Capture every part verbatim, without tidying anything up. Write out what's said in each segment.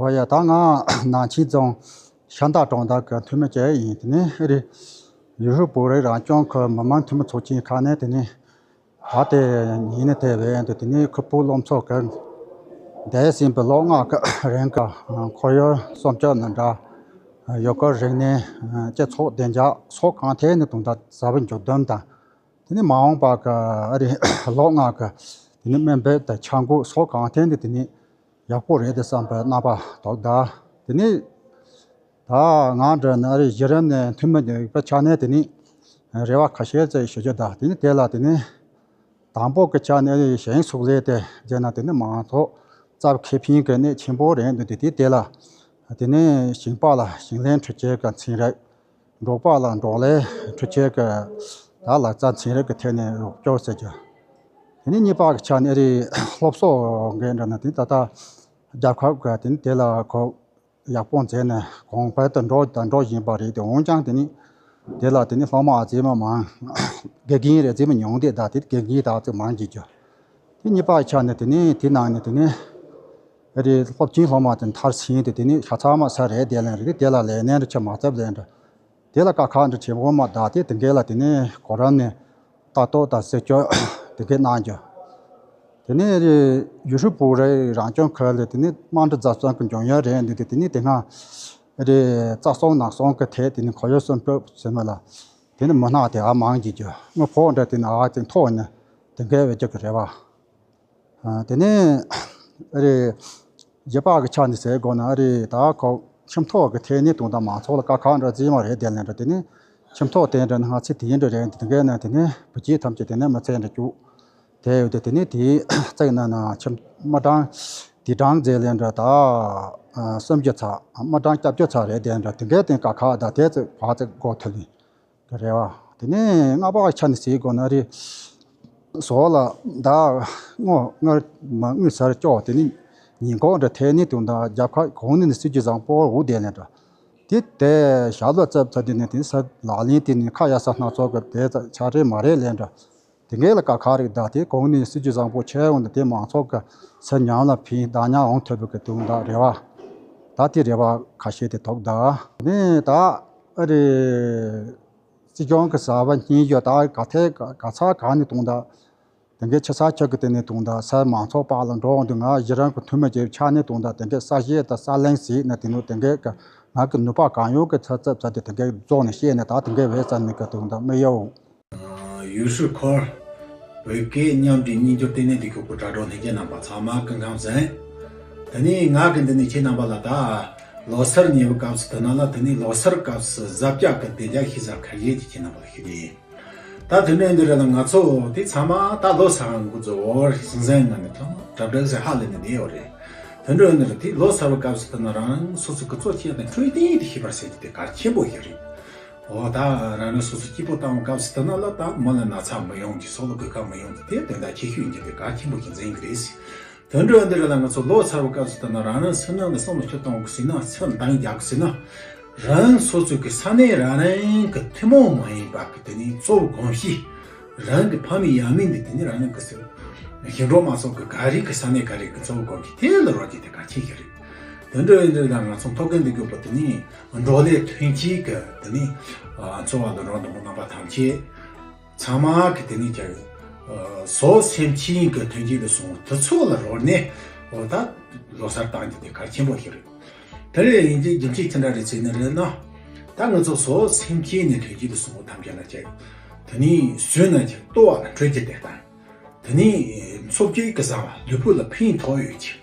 ཨོ་ཡ། ད་ང་ནང་ཆེན་རྫོང་ཤ་མདའ་གྲོང་རྡལ་གྱི་འཐུས་མི་ཅིག་ཡིན། དེ་ནས་ཨ་རི་ཡུ་ཧྲི་བོད་རིགས་རང་སྐྱོང་ཁུལ་མི་དམངས་འཐུས་མི་ཚོགས་ཆེན་ཁག་ནས། དེ་ནས་ད་ལྟའི་ཉིན་ནས་དེ་བས་དུ། དེ་ནས་ཁུ་བོ་སློབ་ཚོགས་ཀྱི་འདས་ཟིན་པའི་ལོ་ལྔ་གི་རིང་གི་ཁོར་ཡུག་སྲུང་སྐྱོབ་དང་འབྲེལ། ཡུལ་སྐོར་རིག་གནས། སྤྱི་ཚོགས་བདེ་འཇགས་སོགས་གང་ཐད་ནས་དོན་དག་གསར་པ་མཇུག་བསྡོམས་དང་། དེ་ནས་མ་འོངས་པ་གི་ཨ་རི་ལོ་ལྔ་གི་དེ་ནས་དམིགས་འབེན་དང་འཆར་འགོད་སོགས་གང་ཐད་ནས་དེ་ནས་ཡག་པོ་རེད་དེ་བསམ་པའི་རྣམ་པ་འདུག་ད་དེ་ནས་ད་ང་འདྲ་ནི་ཨ་རི་གཞི་རིམ་ནས་འཐུས་མི་ཡིན་པའི་ཆ་ནས་དེ་ནས་རེ་བ་ཁ་ཤས་ཙམ་ཞུ་རྒྱུ། ད་དེ་ནས་དེ་ལ་དེ་ནས་དང་པོ་གི་ཆ་ནས་ཨ་རི་ཞིང་ཕྱུགས་ལས་དེ་བྱས་ན་དེ་ནས་མང་ཚོགས་སྤྱི་ཁེ་ཕན་གྱི་གནད་ཆེན་པོ་རེད་འདུག་དེ་དེ་དེ་ལ་དེ་ནས་ཞིང་པ་ལ་ཞིང་ལས་འཕྲུལ་ཆས་ཀྱི་ཚན་རིག་འབྲོག་པ་ལ་འབྲོག་ལས་འཕྲུལ་ཆས་ཀྱི་ད་ལག་རྩལ་ཚན་རིག་གི་ཐད་ནས་རོགས་སྐྱོར་ཟེར་རྒྱུ། དེ་ནས་གཉིས་པ་གི་ཆ་ནས་ཨ་རི་སློབ་གསོ་འགན་འདྲ་ན་དེ་ད་ལྟ་རྒྱལ་ཁབ་ཀྱི་དེ་ནས་དེ་ལ་གོ་ཡག་པོ་མཛད་ནས་གོང་འཕེལ་དུ་འགྲོ་དང་འགྲོ་བཞིན་པ་རེད་དེ། འོན་ཀྱང་དེ་ནས་དེ་ལ་དེ་ནས་སློབ་མ་རྫས་མ་མང་དགེ་རྒན་རེ་རྫས་མ་ཉུང་དེ་ད་དེ་དགེ་རྒན་ད་ཚོད་མང་གྱི་རྒྱུ། དེ་གཉིས་པ་ཆ་ནས་དེ་ནས་དེ་ནང་ནས་དེ་ནས་ཨ་རི་སློབ་ཆེན་སློབ་མ་དེ་མཐར་ཕྱིན་དེ་དེ་ནས་ཤ་ཚ་མ་ས་རེད་དེ་ལན་རེད། དེ་ལ་ལས་གནས་འདྲ་ཆ་མ་ཚབ་ལན་འདྲ་དེ་ལ་དཀའ་ཁག་འདྲ་ཆེན་པོ་མ་གདའ་དེ་དེ་འགའི་ལ་དེ་ནས་གོ་རམས་ནས་ལྟ་རྟོག་དང་སྲིད་སྐྱོང་དེ་འགའི་གནང་རྒྱུ། དེ་ནས་ཨ་རི་ཡུ་ཧྲི་བོད་རིགས་རང་སྐྱོང་ཁུལ་ལ་དེ་ནས་དམངས་ཁྲོད་འཛིན་བཟུང་གི་འབྱུང་ཡོད་རེད་འདུག་དེ་དེ་ནས་དེ་སྔ་ཨ་རི་རྩྭ་སོང་ནགས་སོང་གི་ཐད་དེ་ནས་ཁོར་ཡུག་སྲུང་སྐྱོབ་ཟེར་མ་ལ་དེ་ནས་མི་སྣ་དེ་ཨ་མང་གྱི་རྒྱུ། དངུལ་ཕོགས་འདྲ་དེ་ནས་ཨ་དེ་མཐོ་ནས་དེ་འགའི་བེད་སྤྱོད་ཀྱི་རེད་བ། ཨ། དེ་ནས་ཨ་རི་རྒྱལ་བ་གི་ཆ་ནས་ཟེར་དགོས་ན་ཨ་རི་ད་ཁོ་ཁྱིམ་ཐོག་གི་ཐད་ནས་དུང་དང་མང་ཚོགས་ལ་དཀའ་ཁག་འདྲ་རྩིས་མ་རེད་དེ་ལན་འདྲ། དེ་ནས་ཁྱིམ་ཐོག་དེ་འདྲ་ནང་ཚེ་དེ་འདྲ་རེད་དེ་འགའི་ནང་དེ་ནས་བུ་སྐྱེས་ཐམས་ཅད་དེ་ནས་མི་ཚེ་འདྲ་བཅུག་དེ་ཡོད་དེ། དེ་ནས་དེའི་བཙག་ན་ན་ཁྱིམ་མི་གྲངས་དེ་གྲངས་རྫས་ལན་འདྲ་ད་སུམ་ཅུ་ཚ་མི་གྲངས་བརྒྱད་ཅུ་ཚ་རེད་དེ་འདྲ། དེ་འགའི་སྟེང་དཀའ་ཁག་ད་དེ་ཚོ་བག་ཚ་འགོ་ཐུག་ལིན། རེད་བ། དེ་ནས་ལྔ་པ་ཆ་ནས་ཟེར་དགོས་ན་རི་ཟོ་ལ་ད་སྔོ་སྔར་མ་དངུལ་སར་ལྕོག་དེ་ནི་ཉིན་གོང་འདྲ་ཐད་ནི་དུང་ད་རྒྱབ་ཁ་གོང་ནི་ནི་སྲིད་ཇུས་བཟང་པོ་འུ་དེ་ལས་འདྲ། དེ་དེ་ཞབས་ལ་བཙབ་ཚ་དེ་ནི་དེ་ས་ལག་ལེན་དེ་ནི་ཁ་ཡ་ས་སྣ་ཚོགས་ཀྱི་དེ་ཆ་རེད་མ་རེད་ལས་འདྲ། དེ་འགའི་ལ་ཀ་ཁ་རིག་ད་དེ་གོང་ནི་སྲིད་ཇུས་བཟང་པོ་ཆེ་འོང་ད་དེ་མང་ཚོགས་ཀྱི་ས་ཉམས་ལ་ཕན་བདག་ཉམས་འོང་ཐུབ་པའི་དུང་ད་རེད་བ། ད་དེ་རེད་བ་ཁ་ཤས་དེ་ཐོག་ད་ནི་ད་ཨ་རི། སྲིད་སྐྱོང་གི་གསར་པ་གཉིས་ཡོད་ད་ག་ཐད་ག་ཚ་ག་ནས་གཏོང་ད། དེ་འགའི་ཆུ་ས་ཆུ་གི་དེ་ནས་གཏོང་ད་ས་མང་ཚོགས་པ་ལ་འགྲོ་འོང་དུ་ང་གཞི་རང་གི་འཐུས་མི་བཅས་ཆ་ནས་གཏོང་ད་དེ་འགའི་ས་གཞས་དང་ས་གླིང་ཟིག་ནས་དེ་ནས་དེ་འགའི་གི་ང་གི་ནུས་པ་གང་ཡོད་གི་ཚ་ཚབ་ཚ་དེ་དེ་འགའི་རྫོགས་ནས་བཤད་ནས་ད་དེ་འགའི་བས་ཙམ་ནས་གི་གཏོང་ད་མི་ཡོད། ཡུལ་ཤུལ་འཁོར། བོད་སྐད་མཉམ་འབྲེལ་སྙན་ཞུ་ལྟེ་གནས་འདི་ཁུག་པོ་དྲ་གྲོགས་ལྷན་རྒྱས་རྣམ་པ་ཚང་མ་སྐུ་ཁམས་བཟང་། དེ་ནས་ང་གི་འདི་ནས་ཁྱེད་རྣམ་པ་ལ་ད་ལོ་སར་ཉེ་བའི་སྐབས་སུ་དེ་ན་ལ་དེ་ནས་ལོ་སར་སྐབས་སུ་གཟབ་རྒྱག་གི་བདེ་འཇགས་ཤེས་བྱ་ཁ་ཤས་ཀྱི་ཁྱེད་རྣམ་པ་ལ་ཞུ་གི་ཡིན། ད་དེ་འདྲའི་འདི་རེད་ལ་ང་ཚོ་དེ་ཚང་མ་ད་ལོ་སར་འགོ་རྫོགས་ཟིང་ཟིང་ངང་ནས་ཐོན་གྲབས་གྲབས་ཟེར་ཧ་ལས་ནས་བསྡད་ཡོད་རེད། དེ་འདྲའི་འདི་རེད་དེ་ལོ་སར་བའི་སྐབས་སུ་དེ་ན་རང་སོ་སོ་གི་གཙོ་ཆེ་དང་འཕྲོད་བསྟེན་དེ་ཤེས་པར་ཟེར་གྱི་དེ་གལ་ཆེན་པོ་ཞིག་རེད། འོ་ད་རང་རང་སོ་སོ་སྐྱིད་པོ་བཏང་བའི་སྐབས་སུ་དེ་ན་ལ་ད་མི་ལ་ན་ཚ་མི་ཡོང་གི་སྲོག་ལ་གོད་ཁ་མི་ཡོང་གི་དེ་དོན་དག་ཆེ་ཤོས་ཡིན་གྱི་དེ་གལ་ཆེན་པོ་ཞིག་འཛིན་གྱི་རེད། དོན་འགྲོ་འདི་རེད་ལ་ང་ཚོ་ལོ་སར་བའི་སྐབས་སུ་དེ་ན་རང་རང་སེམས་ནང་ལ་བསམ་བློ་ཁྱོད་གཏོང་གི་ཟེར་ན་སེམས་འདང་རྒྱག་གི་ཟེར་ན། རང་སོ་སོ་གི་ས་གནས་རང་རང་གི་ཐུན་མོང་མ་ཡིན་པ་གི་དེ་ནི་གཙོ་བོ་གོམས་གཤིས། རང་གི་ཕ་མེས་ཡང་མེས་འདི་དེ་ནི་རང་རང་གི་སེམས། ཞིང་འབྲོག་མ་སོགས་ཀྱི་ག་རེ་གི་ས་གནས་ག་རེ་གི་གཙོ་བོ་གོམས་གཤིས་དེ་ལ་རོལ་རྒྱུ་དེ་གལ་ཆེན་ཞིག་རེད། དོན་འགྲོ་འདི་རེད་ལ་ང་ཚོ་ཐོག་རྒན་འདི་དགོས་པ་དེ་ནི། འབྲོག་ལས་ཐོན་སྐྱེད་ཀྱི་དེ་ནི་འཚོ་བ་ལ་རོལ་འདུག་རྣམ་པ་ཐམས་ཅད་ཚང་མ་གི་དེ་ནི་ཀྱང་བཟོ་སེམས་ཅན་གྱི་ཐོན་སྐྱེད་ལ་སོང་དུས་ཚོད་ལ་རོལ་ནས་འོ་ད་ལོ་སར་བཏང་རྒྱུ་དེ་གལ་ཆེན་པོ་ཞིག་རེད། དེ་རེད་ཡིན་གྱི་རྒྱུ་མཚན་ཅི་འདྲ་རེད་ཟེར་ནི་རེད་ན། ད་ང་ཚོ་བཟོ་སེམས་ཅན་ནས་ཐོན་སྐྱེད་ལ་སོང་ཐམས་ཅད་ལ་ཀྱང་དེ་ནི་ཟོས་ན་ཀྱང་ལྟོ་བ་ལ་འཕྲོད་རྒྱུ་དེ་དང་། དེ་ནི་འཚོ་བཅུད་ཀྱི་བཟང་བ་ལུས་པོ་ལ་ཕན་ཐོགས་ཡོད་ཅིང་།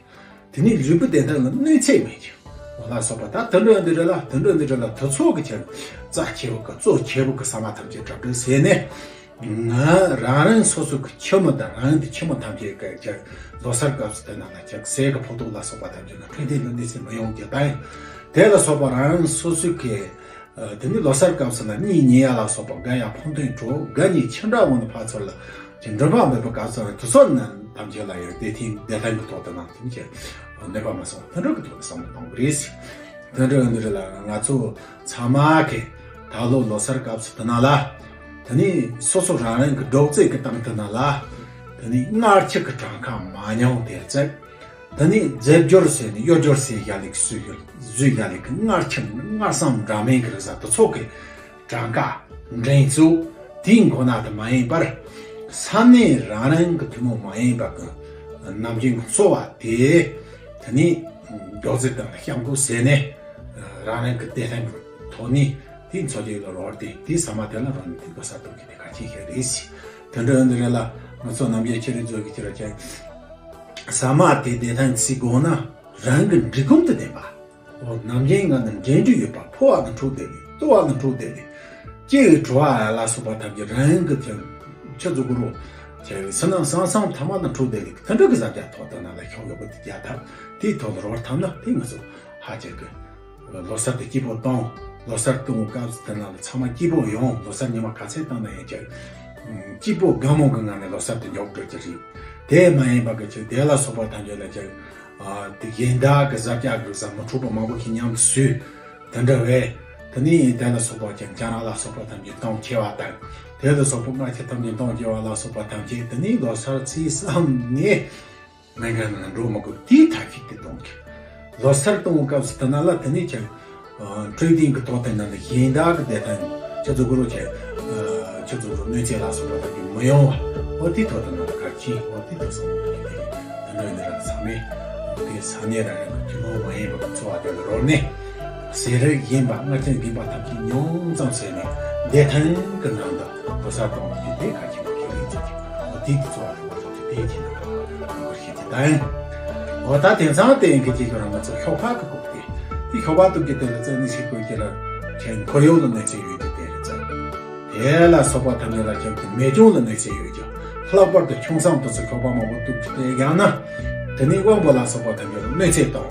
དེ་ནི་ལུས་པོ་བདེ་ཐང་ལ་གནོད་འཚེ་མེད་ཅིང་། འོ་ལ་སོགས་པ་ད་དེ་འདྲ་འདི་འདྲ་ལ་དེ་འདྲ་འདི་འདྲ་ལ་དུས་ཚོད་ཀྱི་ཆེད་རྩ་ཆེ་བོ་གི་གཙོ་ཆེ་བོ་གི་ས་མ་ཐམས་ཅད་གྲབས་གྲབས་ཟེར་ནས། ང་རང་རང་སོ་སོ་གི་ཁྱིམ་མི་དང་རང་གི་ཁྱིམ་མི་ཐམས་ཅད་ཀྱི་ལོ་སར་སྐབས་སུ་དེ་ནང་ལ་ཅིག་ཟས་ཀྱི་ཕོག་ཐུག་ལ་སོགས་པ་ཐམས་ཅད་ལ་འཕྲོད་བསྟེན་ལ་གནོད་འཚེ་མི་ཡོང་རྒྱུ་དང་། དེ་ལ་སོགས་པ་རང་རང་སོ་སོ་གི་ཨ། དེ་ནི་ལོ་སར་སྐབས་སུ་ན་གཉེན་ཉེ་ཡ་ལ་སོགས་པ་དགའ་ཡ་ཕོག་ཐུག་འགྲོ་དགའ་ཉེ་ཁྱིམ་བདག་འོང་ནས་ཕར་ཚུར་ལ་ཅིག་མགྲོན་པོ་འབོད་པའི་སྐབས་སུ་ན་དུས་ཚོད་ནང་ཐམས་ཅད་ལ་ཡང་བདེ་ཐང་བདེ་ཐང་གི་ཐོག་ཏུ་ནང་ཐམས་ཅད་གནོད་པ་མ་སོང་དེ་འདྲ་གི་ཐོག་ཏུ་བསམ་བློ་གཏོང་གི་རེད། དེ་འདྲ་འདི་རེད་ལ་ང་ཚོ་ཚང་མ་གི་ད་ལོ་ལོ་སར་སྐབས་སུ་དེ་ན་ལ་དེ་ནི་སོ་སོ་རང་རང་གི་སྒྲོག་ཙེ་གི་སྟེང་དེ་ན་ལ་དེ་ནི་སྔར་ཆད་ཀྱི་གྲངས་ཀ་མ་མྱོང་དེར་བཙལ། དེ་ནས་རྫས་སྦྱོར་ཟེར་ནས་གཡོ་སྦྱོར་ཟེར་ཡ་ལེགས་སུ་ཡོད་བཟོས་ཡ་ལེགས་སྔར་ཁྱིམ་སྔར་བསམ་འདྲ་མིན་གྱི་རིགས་ས་དེ་ཚོ་གི་གྲངས་ཀ་འདྲེན་གཙོ་དེའི་མགོ་ན་དུ་མ་ཡིན་པར་ས་གནས་རང་རང་གི་ཐུན་མོང་མ་ཡིན་པ་གི་ནམ་རྒྱུན་གྱི་འཚོ་བ་དེ་དེ་ནས་མགྱོགས་ཚད་དང་བཤམ་བཀོད་ཟེར་ནས་རང་རང་གི་བདེ་ཐང་གི་ཐོག་ནས་དེའི་འཚོ་བྱེད་ལ་རོལ་ཏེ་དེའི་ས་མ་དེ་ལ་རོལ་ནས་དེ་གོ་ས་གཏོང་གི་དེ་ག་ཅིག་ཤེས་རེད་ཟེར། དེ་འདྲ་འདི་རེད་ལ་ང་ཚོ་ནམ་རྒྱུན་ཁྱེད་རེ་བཟོ་གི་ཁྱེད་ར་ཅན། ཟ་མ་དེ་བདེ་ཐང་སྲིད་དགོས་ན་རང་གི་འབྲི་གུང་དུ་ལྡན་པ། འོ་ནམ་རྒྱུན་ང་དང་འབྲེལ་འདྲིས་ཡོད་པ་ཕོ་བ་དང་འཕྲོད་བསྡད་པའི་ལྟོ་བ་དང་འཕྲོད་བསྡད་པའི་སྐྱེ་བའི་བྲོ་བ་ལ་སོགས་པ་ཐམས་ཅད་རང་གི་ཐོན་ཆུ་འཛུགས་རོགས་བྱས་པའི་སུ་ནང་སང་སང་ཐ་མ་དང་འཕྲོད་བསྡད་པའི་དེ་འདྲ་གི་ཟ་རྒྱ་ཐོག་ཏུ་ན་ལ་ཤོང་ཡོད་པ་དེ་རྒྱ་ཐབས་དེའི་ཐོག་ལ་རོལ་ཐབས་ན་དེ་ང་ཚོ་ཧ་ཅང་གི་ལོ་གསར་དུ་སྐྱིད་པོ་གཏོང་། ལོ་གསར་གཏོང་སྐབས་སུ་དེ་ན་ལ་ཚང་མ་སྐྱིད་པོ་ཡོང་། ལོ་གསར་ཉི་མ་ག་ཚད་བཏང་ན་ཡང་ཅིག་སྐྱིད་པོ་དགའ་མོ་གི་ངང་ནས་ལོ་གསར་དུ་མགྱོགས་འགྲོ་གི་རེད། དེ་མ་ཡིན་པ་གི་ཅིག་དེ་ལ་སོགས་པ་ཐམས་ཅད་ལ་ཅིག་དེ་གཞན་དག་གི་གཟབ་རྒྱག་གི་ཟ་མི་འཕྲོད་པ་མང་པོ་ཞིག་མཉམ་དུ་ཟོས། དེ་འདྲ་བས་དེ་ནས་དེ་ལ་སོགས་པ་ཅིག་ཅ་ར་ལ་སོགས་པ་ཐམས་ཅད་གཏོང་ཆེ་བ་དང་། དེ་ལ་སོགས་པ་སྔ་ཕྱི་ཐམས་ཅད་གཏོང་ཆེ་བ་ལ་སོགས་པ་ཐམས་ཅད་དེ་ནས་ལོ་གསར་ཚེས་བསམ་ནས། སྨན་ཁང་ནང་འགྲོ་མི་དགོས། དེའི་ཐབས་ཤེས་དེ་གཏོང་གི། ལོ་གསར་གཏོང་བའི་སྐབས་སུ་དེ་ན་ལ་དེ་ནས་ཀྱང་། འཕྲོད་བསྟེན་གྱི་ཐོག་དེ་ན་ལ་གཞན་དག་གི་བདེ་ཐང་ཆུ་ཚོད་དགུ་རུ་ཆེ། ཆུ་ཚོད་དགུ་གནོད་འཚེ་ལ་སོགས་པ་དག་གི་མི་ཡོང་བ། འོ་དེའི་ཐོག་དེ་ན་ལ་གར་ཕྱིན། འོ་དེའི་ཐོག་སོང་བ་དེ་དེ་ནོ་ནི་རང་ཚང་མས་དེ་ས་གནས་རང་རང་གི་ཐུན་མོང་མ་ཡིན་པ་གི་འཚོ་བ་དེ་ལ་རོལ་ནས། ཟས་རིགས་ཡིན་པ་སྔར་ཆད་ཡིན་པ་ཐམས་ཅད་ཉུང་ཙམ་ཟས་ནས་བདེ་ཐང་གི་ནང་དུ་ལོ་གསར་གཏོང་རྒྱུ་དེ་གལ་ཆེན་པོ་ཞིག་རེད་ཟེར་གྱི། འོ་དེ་གི་གཙོ་བོ་རེད་པ་ཟེར་གྱི་དེ་བྱས་ན་ང་ཚོ་ཤེས་ཀྱི་ད་ཡིན། འོ་ད་དེང་སང་དེ་ཡིན་གྱི་ཅིག་ཁྱོད་རང་ང་ཚོ་ཤོག་ཁག་གི་སྐོར་དེ་དེ་ཤོག་པ་གཏུབ་ཀྱི་དེ་ལ་བཙལ་ནས་ཤེས་དགོས་ཀྱི་ལ་ཁྱེད་ཁོར་ཡུག་ལ་གནོད་འཚེ་ཡོད་ཀྱི་དེ་རེད་ཙང་། དེ་ལ་སོགས་པ་ཐམས་ཅད་ལ་ཁྱེད་ཀྱི་མེ་སྐྱོན་ལ་གནོད་འཚེ་ཡོད་ཀྱི། ལྷག་པར་དུ་ཁྱུང་སྲང་དུ་ཚོ་ཤོག་པ་མང་པོ་གཏུབ་ཀྱི་དེ་ཡང་ན་དེ་ནས་དབང་པོ་ལ་སོགས་པ་ཐམས་ཅད་ལ་གནོད་འཚེ་གཏོང་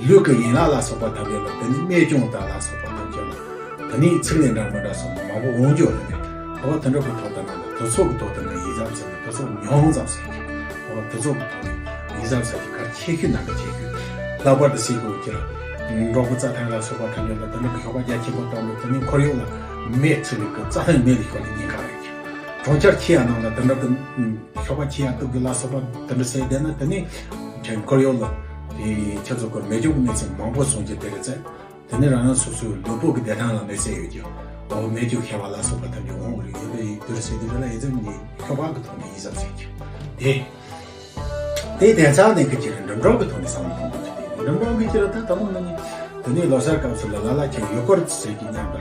ཡོད་ཀྱི། ལུས་ཀྱི་ཡན་ལག་ལ་སོགས་པ་ཐམས་ཅད་ལ་དེ་ནི་རྨས་སྐྱོན་དག་ལ་སོགས་པ་ཐམས་ཅད་ལ་དེ་ནི་ཚིག་ལས་འདྲ་མི་འདྲ་སོགས་མང་པོ་འོང་རྒྱུ་རེད། འོ་དེ་འདྲ་གི་ཐོག་ཏུ་ན་དེ་ཚོ་གི་ཐོག་ཏུ་ན་ཡིད་གཟབ་ཟེར་ན་དེ་ཚོ་ཉུང་ཙམ་ཟེར་གྱི། འོ་དེ་ཚོ་གི་ཐོག་ནས་ཡིད་གཟབ་ཟེར་གྱི་གར་ཆེ་ཤོས་ནང་གི་ཆེ་ཤོས། ལྷག་པར་དུ་སྲིད་སྐོར་གྱི་འབྲོག་པ་རྩྭ་ཐང་ལ་སོགས་པ་ཐམས་ཅད་ལ་དེ་འདྲ་གི་ཤོག་པ་རྒྱ་ཆེན་པོ་བཏང་ནས་དེ་ནི་ཁོར་ཡུག་ལ་མེ་ཚིག་གི་རྩྭ་ཐང་མེ་ལ་ཤོར་ནས་ཉེན་ཁ་རེད་ཀྱི། གྲོང་ཁྱེར་ཆེ་ཡ་ནང་ལ་དེ་འདྲ་གི་ཤོག་པ་ཆེ་ཡ་གཏུབ་གི་ལ་སོགས་པ་དེ་འདྲ་ཟེར་བསྡད་ན་དེ་ནི་ཁྱོད་ཁོར་ཡུག་ལ་དེ་ཆ་ཚང་གི་མེ་སྐྱོན་གྱི་གནོད་འཚེ་མང་པོ་སོང་རྒྱུ་དེ་རེད་ཙང་། དེ་ནི་རང་རང་སོ་སོའི་ལུས་པོ་གི་བདེ་ཐང་ལ་གནོད་འཚེ་ཡོད་ཀྱི། འོ་མེ་སྐྱོན་ཤི་བ་ལ་སོགས་པ་ཐམས་ཅད་འོང་གི་རེད། ཡོད་པའི་དུས་སུ་དེ་འདྲ་ལ་ཡིན་ཙང་ནི་ཤོག་པ་གི་ཐོག་ནས་ཡིད་གཟབ་ཟེར་གྱི། དེ། དེ་དེང་སང་ནས་ཀྱི་ཅི་རེད་འགྲིམ་འགྲུལ་གྱི་ཐོག་ནས་བསམ་བློ་གཏོང་དགོས་ཀྱི་རེད། འགྲིམ་འགྲུལ་གྱི་ཅི་རེད་ད་ད་དུང་ནི་དེ་ནས་ལོ་གསར་སྐབས་སུ་ལ་ལ་ལ་ཁྱེད་ཡུལ་སྐོར་ཟེར་གྱི་མཉམ་དུ་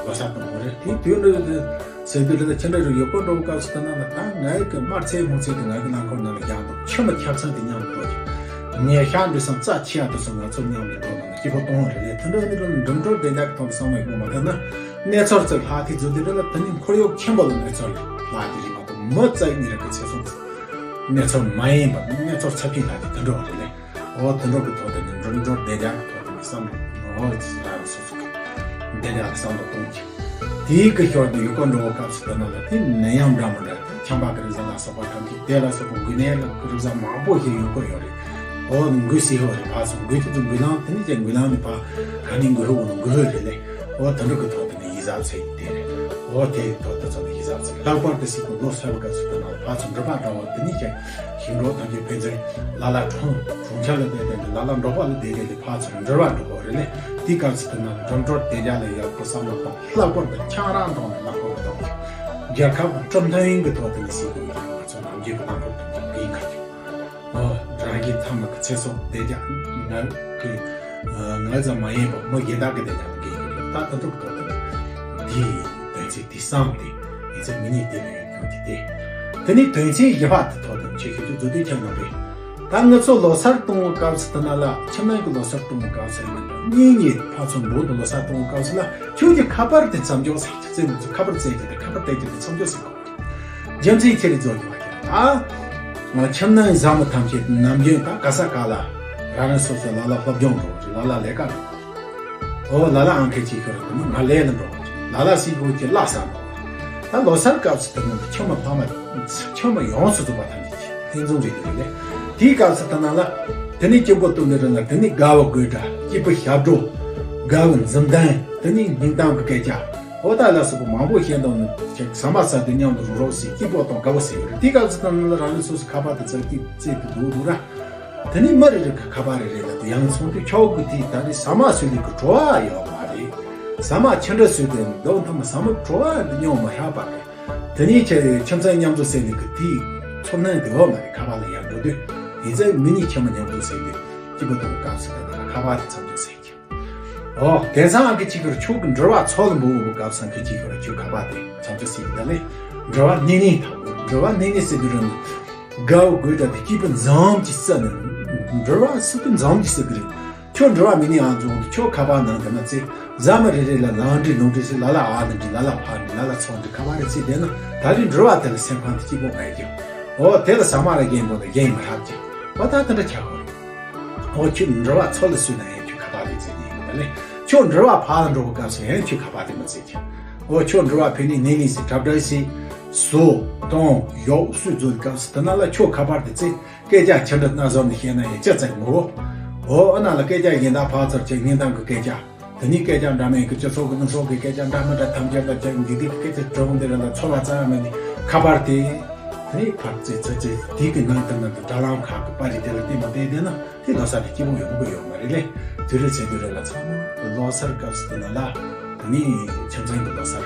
ལོ་གསར་གཏོང་དགོས་རེད། དེ་དུས་འདྲ་ཟེར་དུས་རེད། ཁྱེད་འདྲ་རུ་ཡུལ་སྐོར་འགྲོ་བའི་སྐབས་སུ་ད་ན་ལ་ད་ངའི་གི་དམར་ཚལ་སྨུག་ཚལ་དེ་ངའི་གི་རླངས་འཁོར་ནང་ལ་བཞག་འདུག་ཁྱིམ་མི་ཆ་ཚང་དེ་མཉམ་དུ་འགྲོ་རྒྱུ། ཉལ་ཤག་འདྲ་སོང་རྩ་ཆེ་ཡ་དུ་སོང་ང་ཚོ་མཉམ་དུ་འགྲོ་ན་སྐྱིད་པོ་གཏོང་རེད། དེ་འདྲ་ནི་འགྲིམ་འགྲུལ་བདེ་འཇགས་ཀྱི་ཐོག་བསམ་བློ་ཡག་པོ་མ་བཏང་ན་གནས་ཚུལ་ཚོ་ལྷག་དེ་ཚོ་དེ་འདྲ་ལ་ད་ནི་ཁོར་ཡུག་ཆེན་པོ་ལ་གནས་ཚུལ་ལྷག་དེ་རེད་མ་གཏོགས་མི་རྩ་ཉིད་རང་གི་ཚེ་སྲོག་གནས་ཚུལ་མ་ཡིན་པ་གནས་ཚུལ་ཚབས་ཆེན་ལྷག་དེ་དེ་འདྲ་བ་རེད་ལེ། འོ་དེ་འདྲ་གི་ཐོག་དེ་ནི་འགྲིམ་འགྲུལ་བདེ་འཇགས་ཀྱི་ཐོག་དེ་ནི་བསམ་བློ་འོ་རང་རང་སོ་སོ་གི་བདེ་འཇགས་ལ་བསམ་བློ་གཏོང་རྒྱུ། དེའི་གི་ཞོར་དུ་ཡུལ་སྐོར་འགྲོ་བའི་སྐབས་སུ་དེ་ན་ལ་དེ་ནད་ཡམས་འདྲ་མི་འདྲ་དང་ཆམ་པ་གི་རིགས་ལ་སོགས་པ་ཐམས་ཅད་དེ་ལ་སོགས་པ་འགོས་ནད་ལ་གི་རིགས་མང་པོ་ཞིག་ཡོང་གི་ཡོད་རེད། འོ་འགོས་སྲིད་ཡོད་རེད། ཕར་ཚུར་འགོས་དུས་ཚོད་འགོས་ལམ་དེ་ནི་ཀྱང་འགོས་ལམ་ནི་ཕར་ག་ནས་འགོས་ཧོ་འགོས་ཧོ་རེད་ལེ། འོ་དེ་འདྲ་གི་ཐོག་དེ་ནི་ཡིད་གཟབ་ཟེར་གྱི་དེ་རེད། འོ་དེ་ཐོག་དེ་ཚོ་ནི་ཡིད་གཟབ་ཟེར། ལྷག་པར་དུ་སྲིད་པའི་ལོ་གསར་བའི་སྐབས་སུ་དེ་ན་ལ་ཕར་ཚུར་འགྲུལ་པ་འགྲོ་བ་དེ་ནི་ཀྱང་ཞིང་འབྲོག་ཐམས་ཅད་ཕན་ཚུན་ལ་ལ་གྲོང་གྲོང་ཁྱེར་ལ་བསྡད་དེ་ལ་ལ་འབྲོག་པ་ལ་བསྡད་དེ་ལས་ཕར་ཚུར་འགྲུལ་བ་འགྲོ་བ་རེད་ལེ། དེའི་སྐབས་སུ་དེ་ན་འགྲིམ་འགྲུལ་བདེ་འཇགས་ལ་ཡག་པོ་བསམ་བློ་གཏོང་། ལྷག་པར་དུ་ཆང་རག་འཐུང་ནས་རླངས་འཁོར་གཏོང་། རྒྱལ་ཁབ་ཀྱི་ཁྲིམས་མཐུན་གྱི་ཐོག་དེ་ནས་སྲིད་དགོས་ཀྱི་ང་ཚོ་ནམ་རྒྱུན་གྱི་རླངས་འཁོར་གཏོང་རྒྱུ་གི་ཁ་ཆུ། འོ་རང་གི་ཐ་མ་གི་ཚེ་སྲོག་བདེ་འཇགས་ང་གི་ང་ཙམ་མ་ཡིན་པར་མི་གཞན་དག་གི་བདེ་འཇགས་ལ་འགན་ཡོད་རེད། ད་ད་དུང་གི་ཐོག་དེ་ནས་འདིའི་དོན་ཚན་འདི་བསམ་སྟེ་ཡིན་ཚེ་མི་ཉིད་བདེ་བའི་ཡོད་ཀྱང་དེ་སྟེ། དེ་ནས་དོན་ཚན་བཞི་པ་དེ་ཐོག་དེ་ཆེ་ཤོས་དེ་མཛོད་དུ་ཁྱབ་ན་རེད། ད་ང་ཚོ་ལོ་གསར་གཏོང་བའི་སྐབས་སུ་དེ་ན་ལ་ཁྱིམ་ནང་གི་ལོ་གསར་གཏོང་བའི་སྐབས་སུ་ཡིན་ན་གཉེན་ཉེ་ཕར་ཚུར་འགྲོ་དུས་ལོ་གསར་གཏོང་བའི་སྐབས་སུ་ལ་ཁྱོད་ཀྱི་ཁ་པར་དེ་མཚམས་འཇོག་ཟེར་གྱི་ཚེ་ང་ཚོ་ཁ་པར་བཙལ་གྱི་དེ་ཁ་པར་སྟེར་གྱི་དེ་མཚམས་འཇོག་ཟེར་གོ། རྒྱུ་མཚན་ཁྱེད་རེ་ཚོ་ཡོད་པ་ཁྱེད་ད། ཁྱིམ་ནང་བཟའ་མི་ཐམས་ཅད་ནམ་རྒྱུན་ད་ག་ས་ག་ལ་རང་རང་སོ་སོ་ལ་ལ་སློབ་སྦྱོང་འགྲོ་རེད། ལ་ལ་ལས་ཀ་འགྲོ། ཨོ་ལ་ལ་ཨང་ཁེ་ཅིག་ཁྱོད་རེ་ང་ལས་ལ་འགྲོ་རེད། ལ་ལ་སྲིད་པོ་ཁྱེད་ལ་ས་འགྲོ་རེད། ད་ལོ་གསར་སྐབས་སུ་དེ་ནང་ཁྱིམ་མི་ཐམས་ཅད་ཁྱིམ་མི་ཡོངས་སུ་རྫོགས་པ་ཐམས་ཅད་ཀྱིས་ལྷན་འཛོམས་རེད་འདུག་ལས། དེའི་སྐབས་སུ་དེ་ནང་ལ་དེ་ནས་སྐྱིད་པོ་སྟོན་ནི་རེད་ལ་དེ་ནས་དགའ་བ་དགོད་སྒྲ་སྐྱིད་པོ་ཞབས་བྲོ་དགའ་བའི་འཛུམ་མདངས་དེ་ནས་སྙིང་གཏམ་གྱི་སྐད་ཆ། འོ་ད་ལ་སོགས་པ་མང་པོ་བཤད་འདུག་ནི་ཅིག་ཟ་མ་ཟ་དུས་མཉམ་དུ་རོགས་རོགས་ཟེར་སྐྱིད་པོ་དང་དགའ་བོ་ཟེར་ཡོད་རེད། དེ་སྐབས་སུ་ད་ནི་རང་ནི་སོ་སོ་ཁ་པར་དུ་ཙག་ཏིག་ཙིག་ཏུ་འདུག་འདུག་ར། དེ་ནས་མི་རེ་རེ་གི་ཁ་པར་རེ་རེ་ལ་དེ་ཡང་སོང་དུས་ཁྱོད་ཀྱི་དེའི་ད་རེས་ཟ་མ་ཟོས་ལས་ཀྱི་བྲོ་བ་ཡོད་མ་རེད། ཟ་མ་ཆུ་འདྲ་ཟོས་དེ་མདོག་མཐོང་མ་ཟ་མ་བྲོ་བ་འདི་མྱོང་མ་ཧྲ་པ་རེད། དེ་ནས་ཁྱེད་ཁྱིམ་ཚང་མཉམ་དུ་ཟས་ལས་ཀྱི་དེའི་ཚོར་སྣང་དེ་ཡོད་མ་རེད། ཁ་པར་ལ་ཡར་འགྲོ་དུས་ཡིན་ཙང་མི་གཉིས་ཁྱིམ་མི་མཉམ་དུ་ཟས་དུས་སྐྱིད་པོ་གཏོང་སྐབས་སུ་དེ་ན་ཁ་པར་དེ་མཚམས་སྦྱོར་ཟེར་གྱི། ཨོ་དེང་སང་ཨ་ཁུ་གཅིག་གིར་ཁྱོད་ཀྱི་འགྲུལ་བ་ཚོ་ལ་འབོ་འོ་སྐབས་སང་ཁུ་གཅིག་གིར་ཁྱོད་ཁ་པར་དེ་མཚམས་སྦྱོར་ཟེར་གྱི་ད་ལས་འགྲུལ་བ་ནི་ནི་ཐག་འགྲུལ་བ་ནི་ནི་ཟེར་དུས་རུང་དགའ་བོ་དགོད་ད་དེ་སྐྱིད་པོ་འཛོམས་ཀྱི་ས་ནས་འགྲུལ་བ་སུ་དུ་འཛོམས་ཀྱི་ས་གི་རེད། ཁྱོད་འགྲུལ་བ་མི་ནི་ཨ་འཛོམས་ཁྱོད་ཁ་པར་ནང་དེ་ན་ཚེ་ཟ་མ་རེ་རེ་ལ་ལང་འདྲི་ལུང་འདྲི་ཟེར་ལ་ལ་ཨ་ལ་འདྲི་ལ་ལ་ཕ་འདྲི་ལ་ལ་ཚོ་འདྲི་ཁ་པར་རེ་ཚེ་དེ་ན་ད་རེས་འགྲུལ་བ་དེ་ལ་སེམས་ཁང་དུ་སྐྱིད་པོ་མེད་ཀྱང་ཨོ་དེ་ལ་ཟ་མ་ལ་རྒན་པོ་ལ་རྒན་མི་རབ་ཀྱང་ཨོ་ད་དེ་འདྲ་ཆགས་ཁོ་རེད། ཨོ་ཁྱོད་འགྲུལ་བ་ཚོ་ལ་སུས་ན་ཡང་ཁྱོད་ཁ་པར་རེ་ཚེ་ནི་ཡིན་པ་ལས་ཁྱོད་འགྲུལ་བ་ཕ་ལ་འགྲོ་བ་སྐབས་སུ་ཡང་ཁྱོད་ཁ་པར་དེ་མི་ཚེ་ཀྱང་ཨོ་ཁྱོད་འགྲུལ་བ་ཕེ་ནི་ནི་ནི་ཟེར་གྲབ་གྲབ་ཟེར་བཟོ་གཏོང་ཡོག་སུས་བཟོ་སྐབས་སུ་དེ་ན་ལ་ཁྱོད་ཁ་པར་དེ་ཚེ། སྐད་ཆ་ཆུང་འདྲ་སྣ་ཟོར་ནས་བཤད་ན་ཡང་ཅི་ཙམ་མོ། འོ་ཨ་ན་ལ་སྐད་ཆ་གཞན་དག་ཕར་ཚུར་བྱས་ཉིན་དང་གི་སྐད་ཆ། དེ་ནས་སྐད་ཆ་འདྲ་མིན་གྱི་སྤྱི་ཚོགས་ཀྱི་ནུབ་ཕྱོགས་ཀྱི་སྐད་ཆ་འདྲ་མི་འདྲ་ཐམས་ཅད་ལ་ཅིག་འདི་དུས་སྐད་ཆ་དྲི་བ་འདི་ར་ལ་ཚོར་བ་ཙམ་ཡང་མེད་ནས་ཁ་པར་དེ། དེ་ནས་ཕར་ཙེ་ཙེ་ཙེ་དེ་གི་ནང་དུ་ནང་དུ་དྲ་ལམ་ཁག་གི་པར་རིས་དེ་ལ་བལྟས་མ་བལྟས་བསྡད་ན་དེ་ལོ་གསར་དེ་སྐྱིད་པོ་ཡོང་གི་ཡོད་མ་རེད་ལེ། དུས་རེ་ཚེ་དུས་རེ་ལ་ཚང་མ་ལོ་གསར་སྐབས་སུ་དེ་ན་ལ་དེ་ནས་ཁྱིམ་ཚང་གི་ལོ་གསར་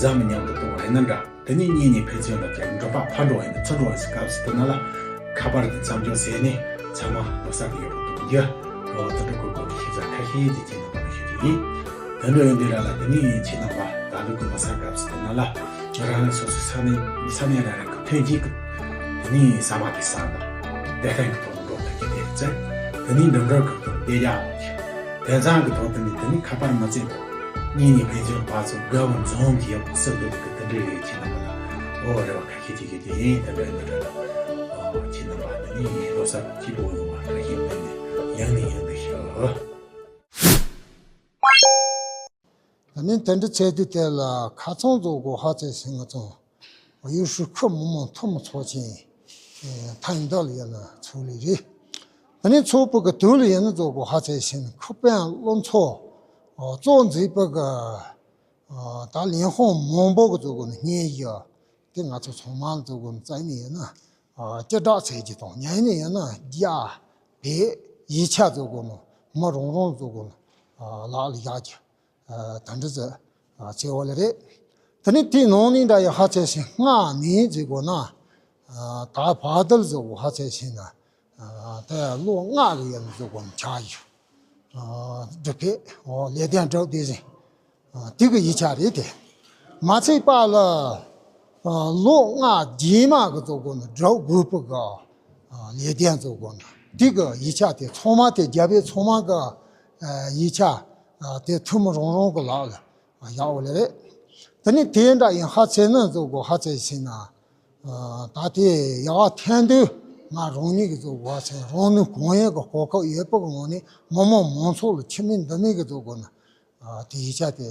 ཟ་མི་མཉམ་དུ་གཏོང་བ་ཡིན་ན་འདྲ། དེ་ནས་གཉིས་ནས་ཕན་ཚུན་ལ་ཀྱང་འགྲོ་པ་ཕར་འགྲོ་ཡིན་ཚུར་འགྲོ་ཡིན་སྐབས་སུ་དེ་ན་ལ་ཁ་པར་དེ་མཚམས་སྦྱོར་ཟེར་ནས་ཚང་མ་ལོ་གསར་གྱི་ཡོད་པ་དང་རྒྱུ་ལོ་དེ་འདྲ་གོ་དགོས་ཀྱི་ཤེས་བྱ་ཁ་ཤས་ཀྱི་ཁྱེད་རྣམ་པ་ལ་ཞུ་རྒྱུ་ཡིན། དེ་འདྲ་ཡོད་འདི་ར་ལ་དེ་ནས་ཁྱེད་རྣམ་པ་ད་ལུག་གི་ལོ་གསར་སྐབས་སུ་དེ་ན་ལ་རང་རང་སོ་སོའི་ས་གནས་ས་གནས་རང་རང་གི་ཐོན་སྐྱེད་ཀྱི་དེ་ནས་ཟ་མ་དེ་ཟ་དང་བདེ་ཐང་གི་ཐོག་ནས་འགྲོ་ཐུབ་ཀྱི་དེ་རེད་ཙང་དེ་ནས་འགྲིམ་འགྲུལ་ཁག་ཏུ་བདེ་རྒྱག་དེང་སང་གི་ཐོག་དེ་ནས་དེ་ནས་ཁ་པར་མ་བཙལ་བར་གཉིས་ནས་ཕན་ཚུན་བར་ཚོ་དགའ་བོ་འཛོམས་ཀྱི་ཡག་པོ་སྲིད་དོན་གི་དེ་འདྲ་ཡོད་ཁྱེད་རྣམ་པ་ལ་ཨོ་རེ་བ་ཁ་ཤས་ཅིག་ཡོད་ཀྱི་ཡིན། དེ་འདྲ་ཡིན་འདྲ་ཨོ་ཁྱེད་རྣམ་པ་དེ་ནས་ལོ་གསར་སྐྱིད་པོ་ཡོང་བ་བཀྲ་ཤིས་བདེ་ལེགས་ཡང་ནས་ཡང་དུ་ཞུ། ད་ནི་དེ་འདྲ་ཚེ་དུས་དེ་ལ་ཁ་ཚང་རྫོགས་དགོས་ཧ་ཚེ་སེང་ང་ཚང་ཡུལ་ཧྲུའུ་ཁུལ་མི་དམངས་འཐུས་མི་ཚོགས་ཆེན་ཐེངས་འདི་ལ་ཡིན་ན་ཚོགས་ལས་རེད། ད་ནི་ཚོགས་པ་གི་དུས་ལ་ཡིན་ན་རྫོགས་དགོས་ཧ་ཚེ་སེང་ཁུ་པན་བློ་མཚོ་གཙོ་འཛིན་པ་གི་ད་ལིན་ཧོང་མོང་པོ་གི་རྫོགས་དགོས་ནི་སྙན་ཞུ་དེ་ང་ཚོ་ཚང་མ་རྫོགས་དགོས་ནི་རྩ་ནས་ཡིན་ན། སྤྱི་བསྒྲགས་ཚད་ཀྱི་དང་ཉན་ནས་ཡིན་ན་རྒྱ་བོད་ཡིག་ཆ་བཟོ་དགོས་ནོ་མི་རང་རང་བཟོ་དགོས་ནོ་ལག་ལ་བཞག་རྒྱུ་དང་འདྲ་ཟེར་ཚེ་བ་ལ་རེད། དེ་ནི་དེའི་ནང་ནས་འདྲ་ཡི་ཧ་ཚེ་ཞིང་སྔ་ནས་བཟོ་དགོས་ན་ད་བར་དུ་བཟོ་དགོས་ཧ་ཚེ་ཞིང་ན་དེ་ལོ་ལྔ་གི་ཡན་བཟོ་དགོས་ནོ་ཆགས་ཡོད། སྒྲུབ་ཕེབས་ལས་དོན་སྒྲུབ་བདེ་ཞིང་དེ་གི་ཡིག་ཆ་རེད་དེ། མ་ཚད་པ་ལ་ལོ་ལྔ་རྗེས་མ་གི་བཟོ་དགོས་ན་སྒྲུབ་དགོས་པ་གི་ལས་དོན་བཟོ་དགོས་ན་དེ་གི་ཡིག་ཆ་དེ་ཚང་མ་དེ་རྒྱ་བོད་ཚང་མ་གི་ཡིག་ཆ་དེ་འཐུས་མི་རང་རང་གི་ལག་ལ་བཞག་འོ་ལེ་རེད། དེ་ནི་དེ་འདྲ་ཡིན་ཧ་ཚེ་ནི་བཟོ་དགོས་ཧ་ཚེ་ཞིག་ན། ད་དེ་ཡག་ཐན་དུས་ང་རང་ཉིད་ཀྱི་བཟོ་དགོས་ཚེ་རང་ནུས་གང་ཡོད་ཀྱི་གོ་སྐབས་ཡོད་པ་གི་ངོ་ནས་མི་མང་མང་ཚོགས་ལ་ཁྱིམ་མི་འདི་མི་གི་བཟོ་དགོས་ན་དེ་ཡིག་ཆ་དེ་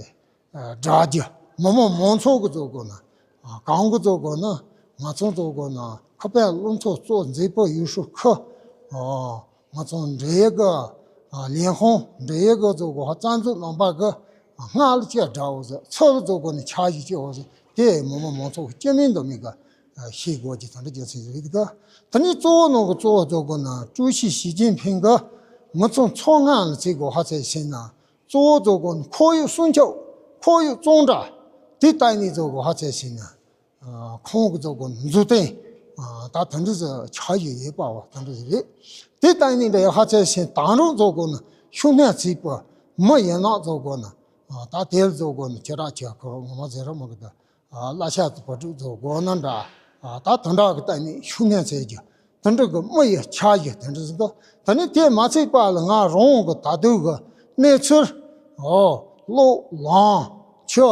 བསྒྲགས་རྒྱུ་མི་མང་མང་ཚོགས་ཀྱི་བཟོ་དགོས་ན་གང་གི་བཟོ་དགོས་ན་ང་ཚོ་བཟོ་དགོས་ན་ཁ་པན་བློ་མཚོ་གཙོ་འཛིན་པ་ཡུལ་ཤུལ་ཁུ་ང་ཚོ་འབྲེལ་ཡོད་ཀྱི་ལས་ཁུངས་འབྲེལ་ཡོད་ཀྱི་བཟོ་དགོས་རྩ་འཛུགས་རྣམ་པ་གི་སྔ་ལ་ཅིག་བསྒྲགས་འོ་ཟེར་ཚུར་ལ་བཟོ་དགོས་ན་ཆ་ཞིག་ཅིག་འོ་ཟེར་དེ་མི་མང་མང་ཚོགས་ཀྱི་སྐྱེ་དམན་འདི་མི་ག་ཤེས་དགོས་ཀྱི་དང་འདྲ་རྒྱུ་མཚན་རེད་ག་དེ་ནས་གཙོ་བོ་ནང་གི་གཙོ་བོ་བཟོ་དགོས་ན་ཀྲུའུ་ཞི་ཞི་ཅིན་ཕིང་གི་མི་ཚང་ཚོ་ལྔ་ལ་བརྩི་དགོས་ཧ་ཚད་ཕྱིན་ན་གཙོ་བོ་བཟོ་དགོས་ན་ཁོར་ཡུག་སྲུང་སྐྱོབ་ཁོར་ཡུག་གཙང་སྦྲ་དེ་ལྟ་ནས་བཟོ་དགོས་ཧ་ཚད་ཕྱིན་ན། ཁོང་གི་བཟོ་དགོས་ན་མཛུབ་སྟོན་ད་དེ་འདྲ་ཟེར་ཆགས་ཡོད་ཡོད་པ་བ་དེ་འདྲ་ཟེར་རེད། དེ་ལྟ་ནས་འདྲ་ཡོད་ཧ་ཚད་ཕྱིན་དང་རང་བཟོ་དགོས་ན་ཤུགས་སྣོན་བྱེད་པ་མི་ཡན་ལག་བཟོ་དགོས་ན་ད་དེ་ལ་བཟོ་དགོས་ན་ཅི་རག་ཅི་ཁོ་ངོ་མ་ཟེར་ར་མ་གི་ད། གླ་ཆ་དུ་བ་ཕྲུག་ཚོ་དགོས་ན་འདྲ། ད་དུ་འདྲ་གི་ལྟ་ནས་ཤུགས་སྣོན་བྱེད་རྒྱུ་དུ་འདྲ་གི་མི་ཡི་ཆ་ཡི་དུ་འདྲ་ཟིག་གི་དེ་ནི་དེ་མ་ཚད་པ་ལ་ང་རང་གི་ད་དུ་གི་གནས་ཚུལ་ཨོ་ལོ་ལང་ཆུ་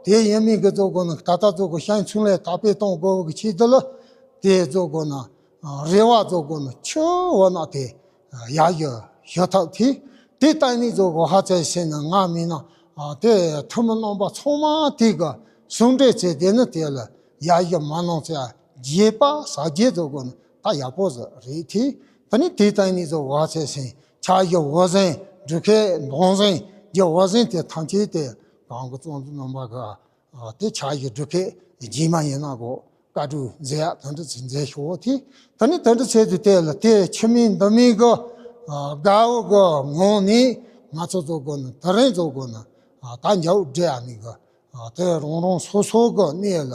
དེ་ཡིན་མིན་གི་ཚོ་དགོས་ན་ད་ལྟ་ཚོ་གི་ཤང་ཚུན་ལས་ད་པའི་གཏོང་དགོས་གི་ཆེད་དུ་ལ་དེ་ཚོ་དགོས་ན་རེ་བ་ཚོ་དགོས་ན་ཆུ་བ་ན་དེ། ཡ་ཡི་ཞུ་ཐབས་དེ་དེ་ལྟ་ནི་ཚོ་གོ་ཧ་ཚད་ཤེས་ན་ང་མིན་ན་དེ་ཐུ་མི་རྣམ་པ་ཚང་མ་དེ་ག་ཟུང་འབྲེལ་བྱས་དེ་ནི་དེ་ལ་ཡ་ཡི་མ་ནང་ཚེ་རྗེས་པ་ཟ་རྗེས་ཚོ་གོ་ནི་ད་ཡག་པོ་ཟིག་རེད་དེ་ད་ནི་དེ་ལྟ་ནི་ཚོ་གོ་ཧ་ཚད་ཤེས་ཆ་ཡི་བུ་ཟན་འབྲུ་ཁའི་མདོང་ཟན་རྒྱ་བུ་ཟན་དེ་ཐམས་ཅད་དེ་གང་གི་ཙོང་ཚོ་རྣམ་པ་ག་དེ་ཆ་ཡི་འབྲུ་ཁའི་རྗེས་མ་ཡིན་ན་གོ་བཀའ་སྒྲུབ་མཛད་ཡག་དེ་འདྲ་ཅིག་མཛད་ཤོག་དེ། ད་ནི་དེ་འདྲ་བྱས་དུས་དེ་ལ་དེ་ཁྱིམ་མི་འདི་མི་གི་ཨ་དགའ་བོ་གི་ངང་ནས་ང་ཚོ་ཚོ་དགོས་ན་དེ་རིང་ཚོ་དགོས་ན་ཨ་ད་འཇའ་འོད་སྦྲེལ་ཡག་ནི་གི་ཨ་དེ་རང་རང་སོ་སོ་གི་གནས་ལ་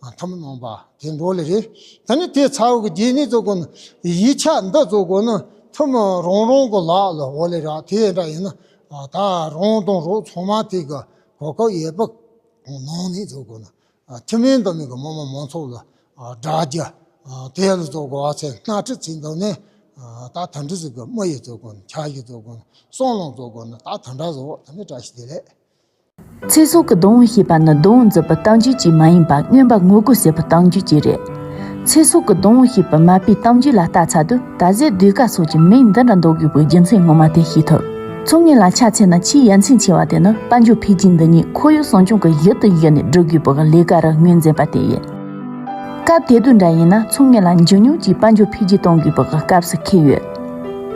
ཨ་ཐུམ་གནང་པ་དེ་འགྲོ་ལེ་རེད། ད་ནི་དེ་ཚ་བོ་གི་རྗེས་ནས་ཚོ་དགོས་ན་ཡིག་ཆ་འདི་ཚོ་དགོས་ན་ཐུམ་རང་རང་གི་ལག་ལ་འོ་ལེ་ར། དེ་འདྲ་ཡིན་ན་ཨ་ད་རང་དང་རོགས་ཚང་མ་དེ་གི་གོ་སྐབས་ཡོད་པ་གང་ནང་ནས་ཚོ་དགོས་ན། ཨ་ཁྱིམ་མི་འདི་མི་གི་མི་མང་མང་ཚོགས་ལ་ཨ་དྲ་རྒྱ་ཨ་དེ་ལ་བཟོ་དགོས་པ་ཚེ་སྣ་ཁྲིད་ཚིག་འདི་ནས་ཨ་ད་ད་འདྲ་ཟིག་གི་དམིགས་ཡུལ་བཟོ་དགོས་ན་འཆར་གཞི་བཟོ་དགོས་ན་བསམ་བློ་བཟོ་དགོས་ན་ད་ད་འདྲ་བཟོ་ད་ནི་བཀྲ་ཤིས་བདེ་ལེགས། ཚེ་སྲོག་གི་སྡོང་བོ་ཞེས་པ་ནི་སྡོང་བོ་འཛུགས་པའི་གཏམ་རྒྱུད་ཅིག་མ་ཡིན་པར་མངོན་པར་ངོ་རྒོལ་བྱེད་པའི་གཏམ་རྒྱུད་ཅིག་རེད། ཚེ་སྲོག་གི་སྡོང་བོ་ཞེས་པའི་མ་པའི་གཏམ་རྒྱུད་ལ་ལྟ་ཚར་དུས་ད་གཟོད་ཟློས་གར་སོགས་ཀྱི་མིང་འདི་འདྲ་འདོགས་དགོས་པའི་རྒྱུ་མཚན་ངོ་མ་དེ་ཤེས་ཐུབ། ཚོང་གཉེར་ལ་ཆ་མཚོན་ན་ཆེས་ཡ་མཚན་ཆེ་བ་དེ་ནི་དཔལ་འབྱོར་འཕེལ་རྒྱས་འདི་ཉིད་ཁོར་ཡུག་སྲུང་སྐྱོང་གི་གཞི་དུ་བཞག་ནས་སྒྲུབ་དགོས་པ་གི་ལས་ཀ་རུ་ངོས་འཛིན་པ་དེ་ཡིན། སྐབས་དེ་དུས་འདྲ་ཡིན་ན་ཚོང་གཉེར་ལ་འཇོན་ཉོག་ཅིག་དཔལ་འབྱོར་འཕེལ་རྒྱས་གཏོང་དགོས་པ་གི་སྐབས་སུ་འཁེལ་ཡོད།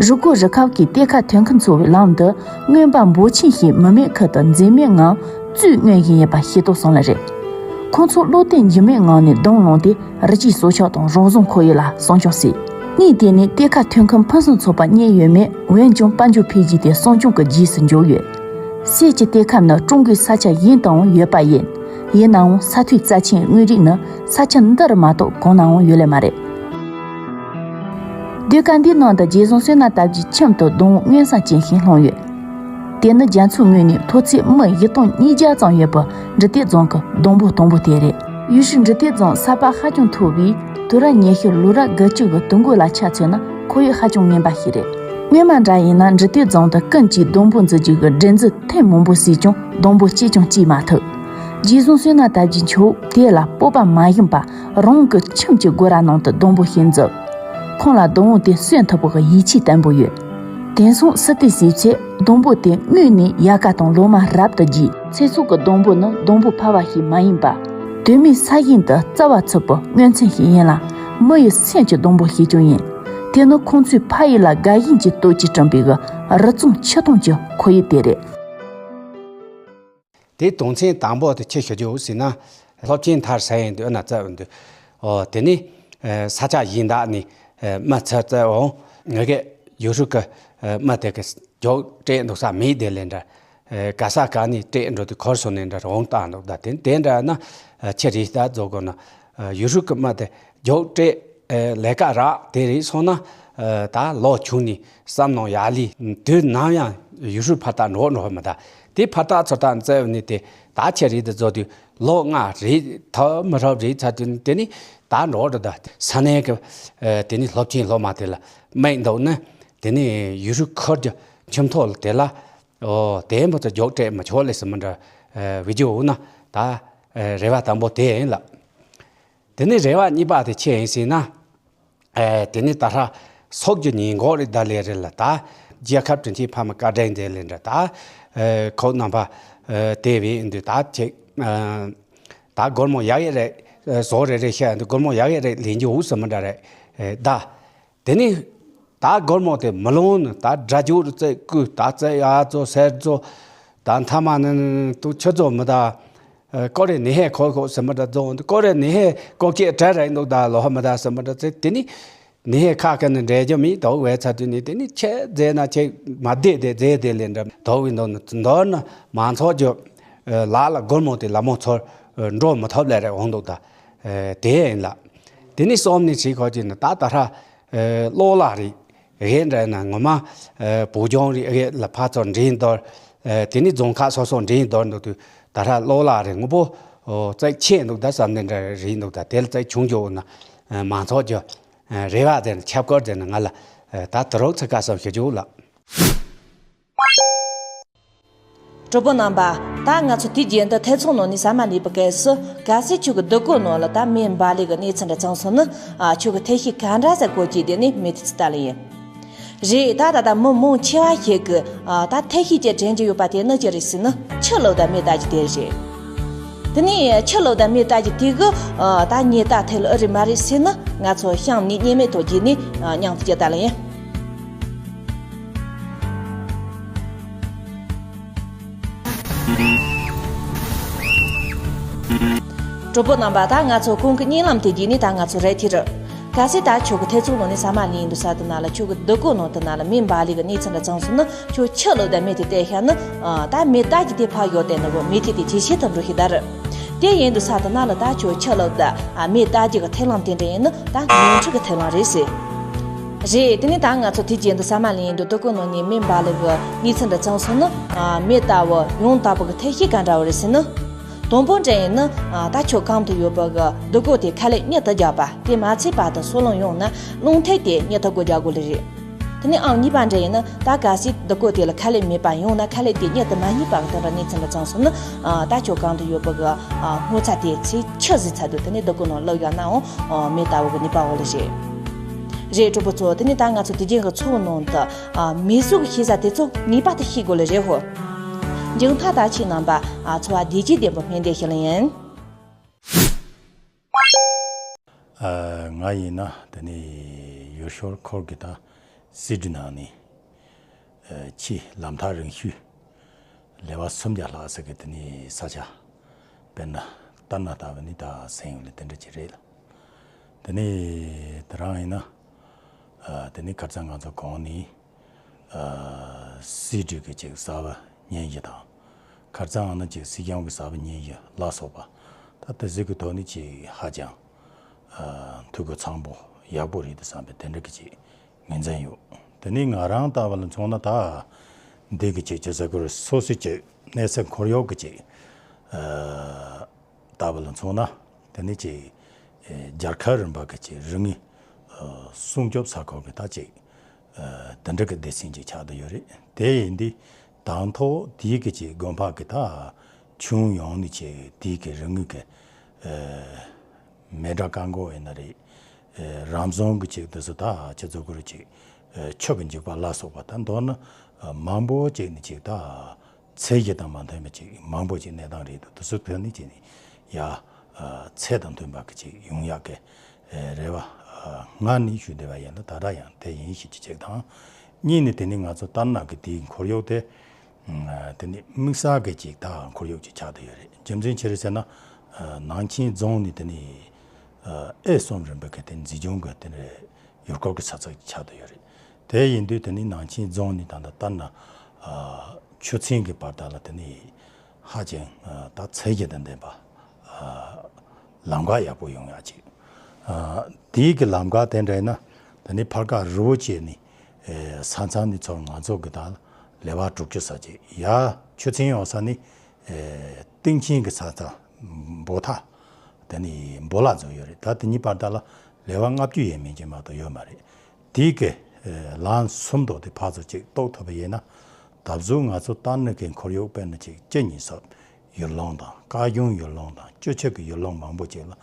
རུ་སྐོར་རུ་ཁག་གིས་གཏེར་ཁ་ཐོན་ཁུངས་འཚོལ་བའི་ལམ་དུ་མངོན་པར་འབོར་ཆེན་ཞིག་མི་མེད་ཁུལ་དུ་འཛེམ་མེད་ངང་བཙོས་མངོན་བཞིན་ཡོད་པ་ཤེས་རྟོགས་སོང་ལ་རེད། ཁོང་ཚོ་བློ་གཏད་འཇིགས་མེད་ངང་ནས་སྡོང་བླངས་ཏེ་རི་སྐྱེས་སྲོག་ཆགས་དང་རང་བཟུང་ཁོར་ཡུག་ལ་སྲུང་སྐྱོང་བྱས། གནས་དེ་ནས་གཏེར་ཁ་ཐོན་ཁུངས་ཕུན་སུམ་ཚོགས་པ་རྙེད་ཡོད་མེད་འོན་ཀྱང་དཔལ་འབྱོར་འཕེལ་རྒྱས་དེ་སྲུང་སྐྱོང་གི་རྗེས་སུ་འཇུག་ཡོད། སེ་ཆུ་གཏེར་ཁ་ནི་ཀྲུང་གོའི་ས་ཆ་གཞན་དུའང་ཡོད་པ་ཡིན། ཡིན་ནའང་ས་མཐོའི་རྩ་ཆེན་དངོས་རིགས་ནི་ས་ཆ་འདི་རུ་མ་གཏོགས་གང་ནའང་ཡོད་ལེ་མ་རེད། ཟློས་གར་འདིའི་ནང་དུ་རྗེ་བཙུན་བསོད་ནམས་དར་རྒྱས་ཁྱིམ་དུ་སྡོང་བོ་མངོན་གསལ་ཅན་ཞིག་ལྷུང་ཡོད། དེ་ནི་རྒྱ་མཚོའི་ངོས་ནས་མཐོ་ཚད་མི་བཞི་སྟོང་ཉིས་བརྒྱ་ཙམ་ཡོད་པའི་འབྲི་སྟེགས་རྫོང་གི་སྡོང་པོ་དང་པོ་དེ་རེད། ཡུལ་ཤུལ་འབྲི་སྟེགས་རྫོང་ས་ཕག་ཧ་ཅང་མཐོ་བས་དུས་རབས་ཉི་ཤུ་ལོ་རབས་དགུ་བཅུ་གི་དུས་འགོ་ལ་ཆ་མཚོན་ན་ཁོར་ཡུག་ཧ་ཅང་ངན་པ་ཞིག་རེད། སྔོན་མ་འདྲ་ཡིན་ན་འབྲི་སྟེགས་རྫོང་དུ་ཀུན་གྱིས་སྡོང་པོ་འཛུགས་རྒྱུ་གི་སྒྲིག་འཛུགས་ཐེངས་མང་པོ་བྱས་ཀྱང་སྡོང་པོ་གཅིག་ཀྱང་སྐྱེས་མ་ཐུབ། རྗེ་བཙུན་བསོད་ནམས་དར་རྒྱས་མཆོག་དེ་ལ་སྤོབས་པ་མ་ཞུམ་པར་རང་གི་ཁྱིམ་གྱི་སྒོ་ར་ནང་དུ་སྡོང་པོ་ཞིག་འཛུགས། ཁོང་ལ་སྡོང་བོ་དེ་གསོན་ཐུབ་པའི་ཡིད་ཆེས་བརྟན་པོ་ཡོད། དེང་སང་སི་ཏུ་ཟེར་ཚེ་སྡོང་པོ་དེ་དངོས་ནས་ཡལ་ག་དང་ལོ་མ་རབ་ཏུ་རྒྱས། ཚེ་སྲོག་གི་སྡོང་པོ་ནི་སྡོང་པོ་ཕལ་པ་ཞིག་མ་ཡིན་པར། དུས་མིན་ས་གཞན་དུ་རྩ་བ་ཚུད་པའི་མངོན་མཚན་ཞིག་ཡིན་ལ། མི་ཡི་སེམས་ཀྱི་སྡོང་པོ་ཞིག་ཀྱང་ཡིན། དེ་ནི་ཁོང་ཚོའི་ཕ་ཡུལ་ལ་དགའ་ཞེན་གྱི་སྟོབས་ཀྱིས་བསྐྲུན་པའི་རི་ཚང་ཆུ་དྭངས་ཀྱི་ཁོར་ཡུག་དེ་རེད། དེའི་དོན་ཚན་དང་པོ་དེ་ཆི་ཞུ་རྒྱུ་ཟེར་ན། སློབ་ཆེན་མཐར་ཟེར་ཡིན་དུས་ཨ་ན་རྩ་འོན་དུས། ཨོ་དེ་ནི་ས་ཆ་གཞན་དག་ནས་མི་ཚུར་རྩ་འོང་ངེད་ཀྱི་ཡུལ་ཤུལ་གྱི་མི་དེ་གི་རྒྱོག་སྤྲད་འདུག་ས་མེད་དེ་ལས་འདྲ། ག་ས་ག་ནས་སྤྲད་འགྲོ་དུས་ཁོར་སོང་ནས་འདྲ་རོང་བཏང་འདུག་ད་དེ་དེ་འདྲ་ན་ཆི་རེད་ད་རྫོགས་དགོས་ན་ཡུལ་ཤུལ་གྱི་མི་དེ་རྒྱོག་སྤྲད། ལས་ཀ་རག་དེ་རིགས་སོང་ན། ད་ལོ་ཆུང་ནས་བསམ་ནང་ཡག་ལས་དུས་ནམ་ཡང་ཡུལ་ཤུལ་ཕར་ལྟ་འགྲོ་འགྲོ་མི་ད། དེ་ཕར་ལྟ་ཚུར་ལྟ་འཛེམ་ནས་དེ་ད་ཆི་རེད་དེ་བཟོ་དུས་ལོ་ལྔ་རེད་ཐབས་མི་རབ་རེད་ཚར་དུས་དེ་ནི་ད་འགྲོ་འགྲོ་ད་ས་གནས་ཀྱི་དེ་ནི་སློབ་ཆེན་སློབ་མ་དེ་ལ་མིང་འདོགས་ནས་དེ་ནི་ཡུལ་ཤུལ་ཁུལ་གྱི་ཁྱིམ་ཐོག་དེ་ལ་ཨོ་དེ་མོ་ཚོ་རྒྱོག་སྤྲད་མི་ཆོག་ལེ་ཟེར་མི་འདྲ་བི་ཌི་ཡོ་ན་ད་རེ་བ་དང་པོ་དེ་ཡིན་ལ། དེ་ནི་རེ་བ་གཉིས་པ་དེ་ཆི་ཡིན་ཟེར་ན། ཨེ་དེ་ནི་ད་ཧྲ་སོག་རྒྱུ་ཉིན་འགོག་རེད་ད་ལས་རེད་ལ་ད་རྒྱལ་ཁབ་དྲིན་ཆེན་ཕ་མ་བཀའ་དྲིན་དེ་ལས་འདྲ་ད་ཨེ་ཁོ་རྣམ་པ་ཨེ་དེ་བས་འདུག་ད་ཅིག་ཨེ་ད་སྒོར་མོ་ཡག་ཡག་རེད་ཨེ་བཟོ་རེ་རེ་བཤད་འདུག་སྒོར་མོ་ཡག་ཡག་རེད་ལེན་རྒྱུ་འུ་ཟེར་མི་འདྲ་རེད་ཨེ་ད། དེ་ནི་ད་སྒོར་མོ་དེ་མི་ལོང་ནི་ད་སྒྲ་སྒྱུར་རྩེ་བསྐུལ་ད་རྩེ་ཡ་ཚོ་སེར་ཚོ་ད་མཐའ་མ་ནི་དུ་ཆུ་ཚོ་མི་ད། ཀོ་རེ་ནི་ཧེ་ཁོ་ཁོ་ཟེར་མི་འདྲ་རྫོང་ཀོ་རེ་ནི་ཧེ་ཀོ་ཁྱེད་གྲལ་རེད་འདུག་ད་ལོ་ཧ་མི་ད་ཟེར་མི་འདྲ་ཚེ་དེ་ནི་ནི་ཧེ་ཁ་ཁ་ནི་འདྲེ་རྒྱུ་མི་དོག་བས་ཚ་དུས་ནི་དེ་ནི་ཆེ་རྫས་ན་ཆེ་མ་བདེ་དེ་རྫས་དེ་ལས་འདྲ་དོག་བས་འདུག་ནི་མདོར་ན་མང་ཚོགས་ཀྱི་ལག་ལ་སྒོར་མོ་དེ་ལ་མོ་ཚོར་འགྲོ་མི་ཐུབ་ལས་རེད་འོང་འདུག་ད་དེ་ཡིན་ལ། དེ་ནི་སོམ་ནི་བྱེད་ཁོ་ཅི་ནི་ད་ད་ཧྲ་གློག་ལ་རེད། གཞན་འདྲ་ན་ངོ་མ་བོད་ལྗོངས་རིགས་ལ་ཕར་ཚུར་འདྲེན་འདོར། དེ་ནི་རྫོང་ཁག་སོ་སོ་འདྲེན་འདོར་འདུག་དུས་ད་ཧྲ་གློག་ལ་རེད་དངོས་པོ་རྩིག་ཆེ་འདུག་ད་བསམ་ནས་འདྲ་རེད་འདུག་ད་དེ་ལ་རྩིག་ཆུང་རྒྱུ་ན་མང་ཚོགས་ཀྱི་རེ་བ་དེ་ནི་ཁྱབ་སྐོར་དེ་ནི་ང་ལ་ད་དུ་རོགས་ཚིག་ཁ་བསམ་ཞུ་རྒྱུ་ལ། གྲོགས་པོ་རྣམ་པ། ད་ང་ཚོ་དུས་རྒྱུན་དུ་ཐེ་ཚོམ་ནང་ནས་ཟ་མ་ལས་པའི་སྐབས་སུ་གལ་སྲིད་ཁྱོད་ཀྱི་སྡུག་གོ་ནང་ལ་ད་མེ་འབར་ལས་ཀྱི་གནས་ཚུལ་འདྲ་ཚང་སོང་ན་ཨ་ཁྱོད་ཀྱི་ཐབས་ཤེས་ག་འདྲ་ཟ་དགོས་ཀྱི་དེ་ནི་མི་དེ་ཚོ་ལྟ་ལ་ཡིན། རེད་ད་ད་ད་མི་མང་ཆེ་བ་ཞིག་གི་ཨ་ད་ཐབས་ཤེས་ཀྱི་དྲན་གྱི་ཡོད་པ་དེ་ནི་ཅི་རེད་ཟེར་ན་ཆུ་ལོག་ད་མེ་ལྟ་རྒྱུ་དེ་རེད། དེ་ནས་ཆུ་ལོག་ད་མེ་ལྟ་རྒྱུ་དེ་གི་ཨ་ད་ཉེས་ད་ཐལ་ཨ་རེད་མ་རེད་ཟེར་ན་ང་ཚོ་གཤམ་ནས་བརྙན་མེད་ཐོག་བརྒྱུད་ནས་ཨ་མཉམ་དུ་ཅི་ལྟ་ལ་ཡིན། གྲོགས་པོ་རྣམ་པ། ད་ང་ཚོ་གོང་གི་བརྙན་ལམ་དེ་བརྒྱུད་ནས་ད་ང་ཚོ་རེད་དེ་རེད། གལ་སྲིད་ད་ཁྱོད་ཀྱི་ཐེ་ཚོམ་ནང་ནས་ཟ་མ་ལེན་ཡིན་འདུག་ས་དེ་ན་ལ། ཁྱོད་ཀྱི་སྡུག་གོ་ནང་དེ་ན་ལ་མེ་འབར་ལེ་གི་གནས་ཚུལ་འདྲ་བྱུང་སོང་ན། ཁྱོད་ཆུ་བླུགས་དང་མེ་དེ་བཏད་ཤ་ན། ཨ། ད་མེ་བཏབ་རྒྱུ་དེ་ཕར་ཡོད་དེ་ནི་གོ། མེ་དེ་དེ་ཇེ་ཆེ་དུ་འགྲོ་ཤི་ད་རེད། དེ་ཡིན་འདུག་ས་དེ་ན་ལ་ད་ཁྱོད་ཆུ་བླུགས་དང་མེ་བཏབ་རྒྱུ་གི་ཐབས་ལམ་དེ་འདྲ་ཡིན་ན་ད་ནོར་འཁྲུལ་གི་ཐབས་ལམ་རེད་ཟེར། རེད། དེ་ནས་ད་ང་ཚོ་དེ་རྗེས་འདི་ཟ་མ་ལེན་ཡིན་འདུག་སྡུག་གོ་ནང་ནས་མེ་འབར་ལེ་གི་གནས་ཚུལ་འདྲ་བྱུང་སོང་ན། ཨ། མེ་བཏབ་པ་ཡང་དག་པ་གི་ཐབས་ཤེས་ག་འདྲ་བ་རེད་ཟེར་ན། དང་པོ་འདྲ་ཡིན་ན། ཨ། ད་ཁྱོད་གང་དུ་ཡོད་པ་གི་སྡུག་གོ་དེ་ཁ་ལག་མྱུར་དུ་རྒྱག་པ། དེ་མ་ཚད་པར་དུ་སོ་རླུང་ཡོང་ན་རླུང་ཐིགས་དེ་མྱུར་དུ་སྒོ་རྒྱག་དགོས་ལེ་རེད། དེ་ནས་ཨང་གཉིས་པ་འདྲ་ཡིན་ན། ད་གལ་སྲིད་སྡུག་གོ་དེ་ལ་ཁ་ལག་མེད་པ་ཡོང་ན་ཁ་ལག་དེ་མྱུར་དུ་མ་རྙེད་པ་གི་དོན་དག་གནས་ཚུལ་འདྲ་བྱུང་སོང་ན། ཨ། ད་ཁྱོད་གང་དུ་ཡོད་པ་གི། ཨ། སྔོ་ཚལ་དེ་ཚེ་ཆུ་བཟི་ཚར་དུས་དེ་ནས་སྡུག་གོ་ནང་བླུགས་ཡོང་ནའང་། ཨ། མེ་བཏབ་པ་གི་ནུས་པ་ཡོད་ལེ་རེད། རེད། གྲོགས་པོ་ཚོ། དེ་ནས་ད་ང་ཚོ་དེ་རྗེས་ཀྱི་འཚོ་བའི་ནང་དུ། ཨ། མེ་གསོད་ཀྱི་ཤེས་བྱ་དེ་ཚོ་ངེས་པར་དུ་ཤེས་དགོས་ལེ་རེད་ཧོ། མཇུག་མཐར་ད་ཁྱེད་རྣམ་པ། ཨ། འཚོ་བ་བདེ་སྐྱིད་ལྡན་པ་སྨོན་འདུན་ཞུ་ལེ་ཡིན། ཨ། ང་ཡིན་ན་དེ་ནས་ཡུལ་ཤུལ་ཁུལ་གྱི་ད་སི་ཏུ་ནང་ནས། ཨ། ཆེས་ལམ་ཐག་རིང་ཤོས། ལེ་བ་སུམ་བརྒྱ་ལྷག་ཙམ་གྱི་དེ་ནས་ས་ཆ། དཔེར་ན་ལྟར་ན་ལྟ་བུ་ནི་ད་སེང་ཡོད་ལེ་དེ་འདྲ་ཅིག་རེད་ལ། དེ་ནས་དེ་རང་ཡིན་ན། ཨ། དེ་ནས་ཁ་སང་ང་ཚོ་གོང་ནས། ཨ། སི་ཏུ་གི་ཅིག་གསར་པ་ཉིན་བཞི་དང་། ཁ་སང་ཨ་ནི་ཅིག་སྲིད་སྐྱོང་གི་གསར་པ་ཉིན་བཞི་ལ་སོགས་པ། ད་དེ་ཚོ་གི་ཐོག་ནས་ཅིག་ཧ་ཅང་། ཨ། འཐུས་སྒོ་ཚང་པོ་ཡག་པོ་རེད་དུ་བསམ་པའི་དེ་འདྲ་གི་ཅིག་ངོས་འཛིན་ཡོད། དེ་ནས་ང་རང་ལྟ་བུ་ལ་མཚོན་ན་ད། འདི་གི་ཅིག་ཅི་ཟེར་དགོས་རེད། སོ་སོའི་ཅིག་གནས་ཚད་ཁོར་ཡུག་གི་ཅིག་ཨ། ལྟ་བུ་ལ་མཚོན་ན། དེ་ནི་ཅིག་ཨེ། རྒྱལ་ཁབ་རིམ་པ་གི་ཅིག་རིག་དངོས། ཨ། སྲུང་སྐྱོབ་ས་ཁུལ་གི་ད་ཅིག་ཨ། དེ་འདྲ་གི་སྡེ་ཚན་ཅིག་ཆགས་བསྡད་ཡོད་རེད། དེ་ཡིན་དུས་དང་ཐོག་དེའི་གི་ཅིག་དགོན་པ་གི་ད་ཁྱོན་ཡོངས་ནས་ཅིག་དེའི་གི་རིག་དངོས་གི། ཨ། མེ་དྲག་བཀག་འགོག་ཡིན་ན་རེད། ཨ། རང་བྱུང་གི་ཅིག་དེ་ཚོ་ད་ཅི་ཟེར་དགོས་རེད། ཅིག་ཨ། ཆུ་གི་འཇིགས་པ་ལ་སོགས་པ་ད་མདོར་ན། ཨ། མང་པོ་ཅིག་ནི་ཅིག་ད། ཚད་གཞི་དང་མ་མཐུན་པ་ཅིག་མང་པོ་ཅིག་གནས་སྟངས་རེད་འདུག་དེ་ཚོ་ཐོན་ནས་ཅིག་ནི་ཡ། ཨ། ཚད་དང་མཐུན་པ་གི་ཅིག་ཡོང་ཡག་གི། ཨ། རེ་བ། ཨ། སྔར་ནས་ཞུ་བསྡད་པ་ཡིན་ལ། ད་ལྟ་ཡང་དེ་ཡིན་ཞེས་ཅིག་ཅིག་དང་། གཉིས་ནི་དེ་ནི་ང་ཚོ་ལྟར་ན་གི་དེའི་ཁོར་ཡུག་དེ། ཨ། དེ་ནི་དམིགས་བསལ་གི་ཅིག་ད་ཁོར་ཡུག་ཅིག་ཆགས་བསྡད་ཡོད་རེད། རྒྱུ་མཚན་ཅི་རེད་ཟེར་ན། ཨ། ནང་ཆེན་རྫོང་ནི་དེ་ནི། ཨ། ཨེ་གསུམ་རིམ་པ་གི་དེ་འཛིན་སྐྱོང་གི་དེ་ནི། ཡུལ་སྐོར་གྱི་ས་ཚིགས་ཆགས་བསྡད་ཡོད་རེད། དེ་ཡིན་དུས་དེ་ནི་ནང་ཆེན་རྫོང་ནི་ད་ལྟ་ལྟར་ན། ཨ། ཆུ་ཚན་གྱི་བར་དག་ལ་དེ་ནི་ཧ་ཅང་། ཨ། ད་ཚད་གཞི་དང་ལྡན་པ། ཨ། ལམ་ཁ་ཡག་པོ་ཡོང་ཡག་ཅིག་ཨ། དེའི་གི་ལམ་ཁ་དེ་འདྲ་ཡིན་ན། དེ་ནི་ཕར་ཁ་རི་བོ་བཅས་ནི། ཨེ། ས་མཚམས་ནི་ཚོར་ང་ཚོ་གི་ད་ལེ་བ་དྲུག་ཅུ་ས་ཅིག་ཡ། ཆུ་ཚན་ཡོང་ས་ནི། ཨེ། སྟེང་ཆེན་གྱི་ས་མཚམས་འབོ་ཐག་དེ་ནི་འབོ་ལ་འཛུལ་ཡོད་རེད། ད་དེ་གཉིས་བར་དག་ལ་ལེ་བ་ལྔ་བཅུ་ཡས་མས་ཅིག་མ་གཏོགས་ཡོད་མ་རེད། དེའི་གི། ཨེ། ལན་གསུམ་དུ་དེ་ཕར་ཚུར་ཅིག་གཏོགས་ཐུབ་པ་ཡིན་ན། ད་གཟོད་ང་ཚོ་ལྟར་ན་གི་ཁོར་ཡུག་དཔེར་ན་ཅིག་སྤྱི་གཉིས་སོགས་ཡུལ་ལུང་དང་། བཀའ་གཞུང་ཡུལ་ལུང་དང་། སྤྱི་ཁྱབ་ཀྱི་ཡུལ་ལུང་མང་པོ་ཅིག་ལ་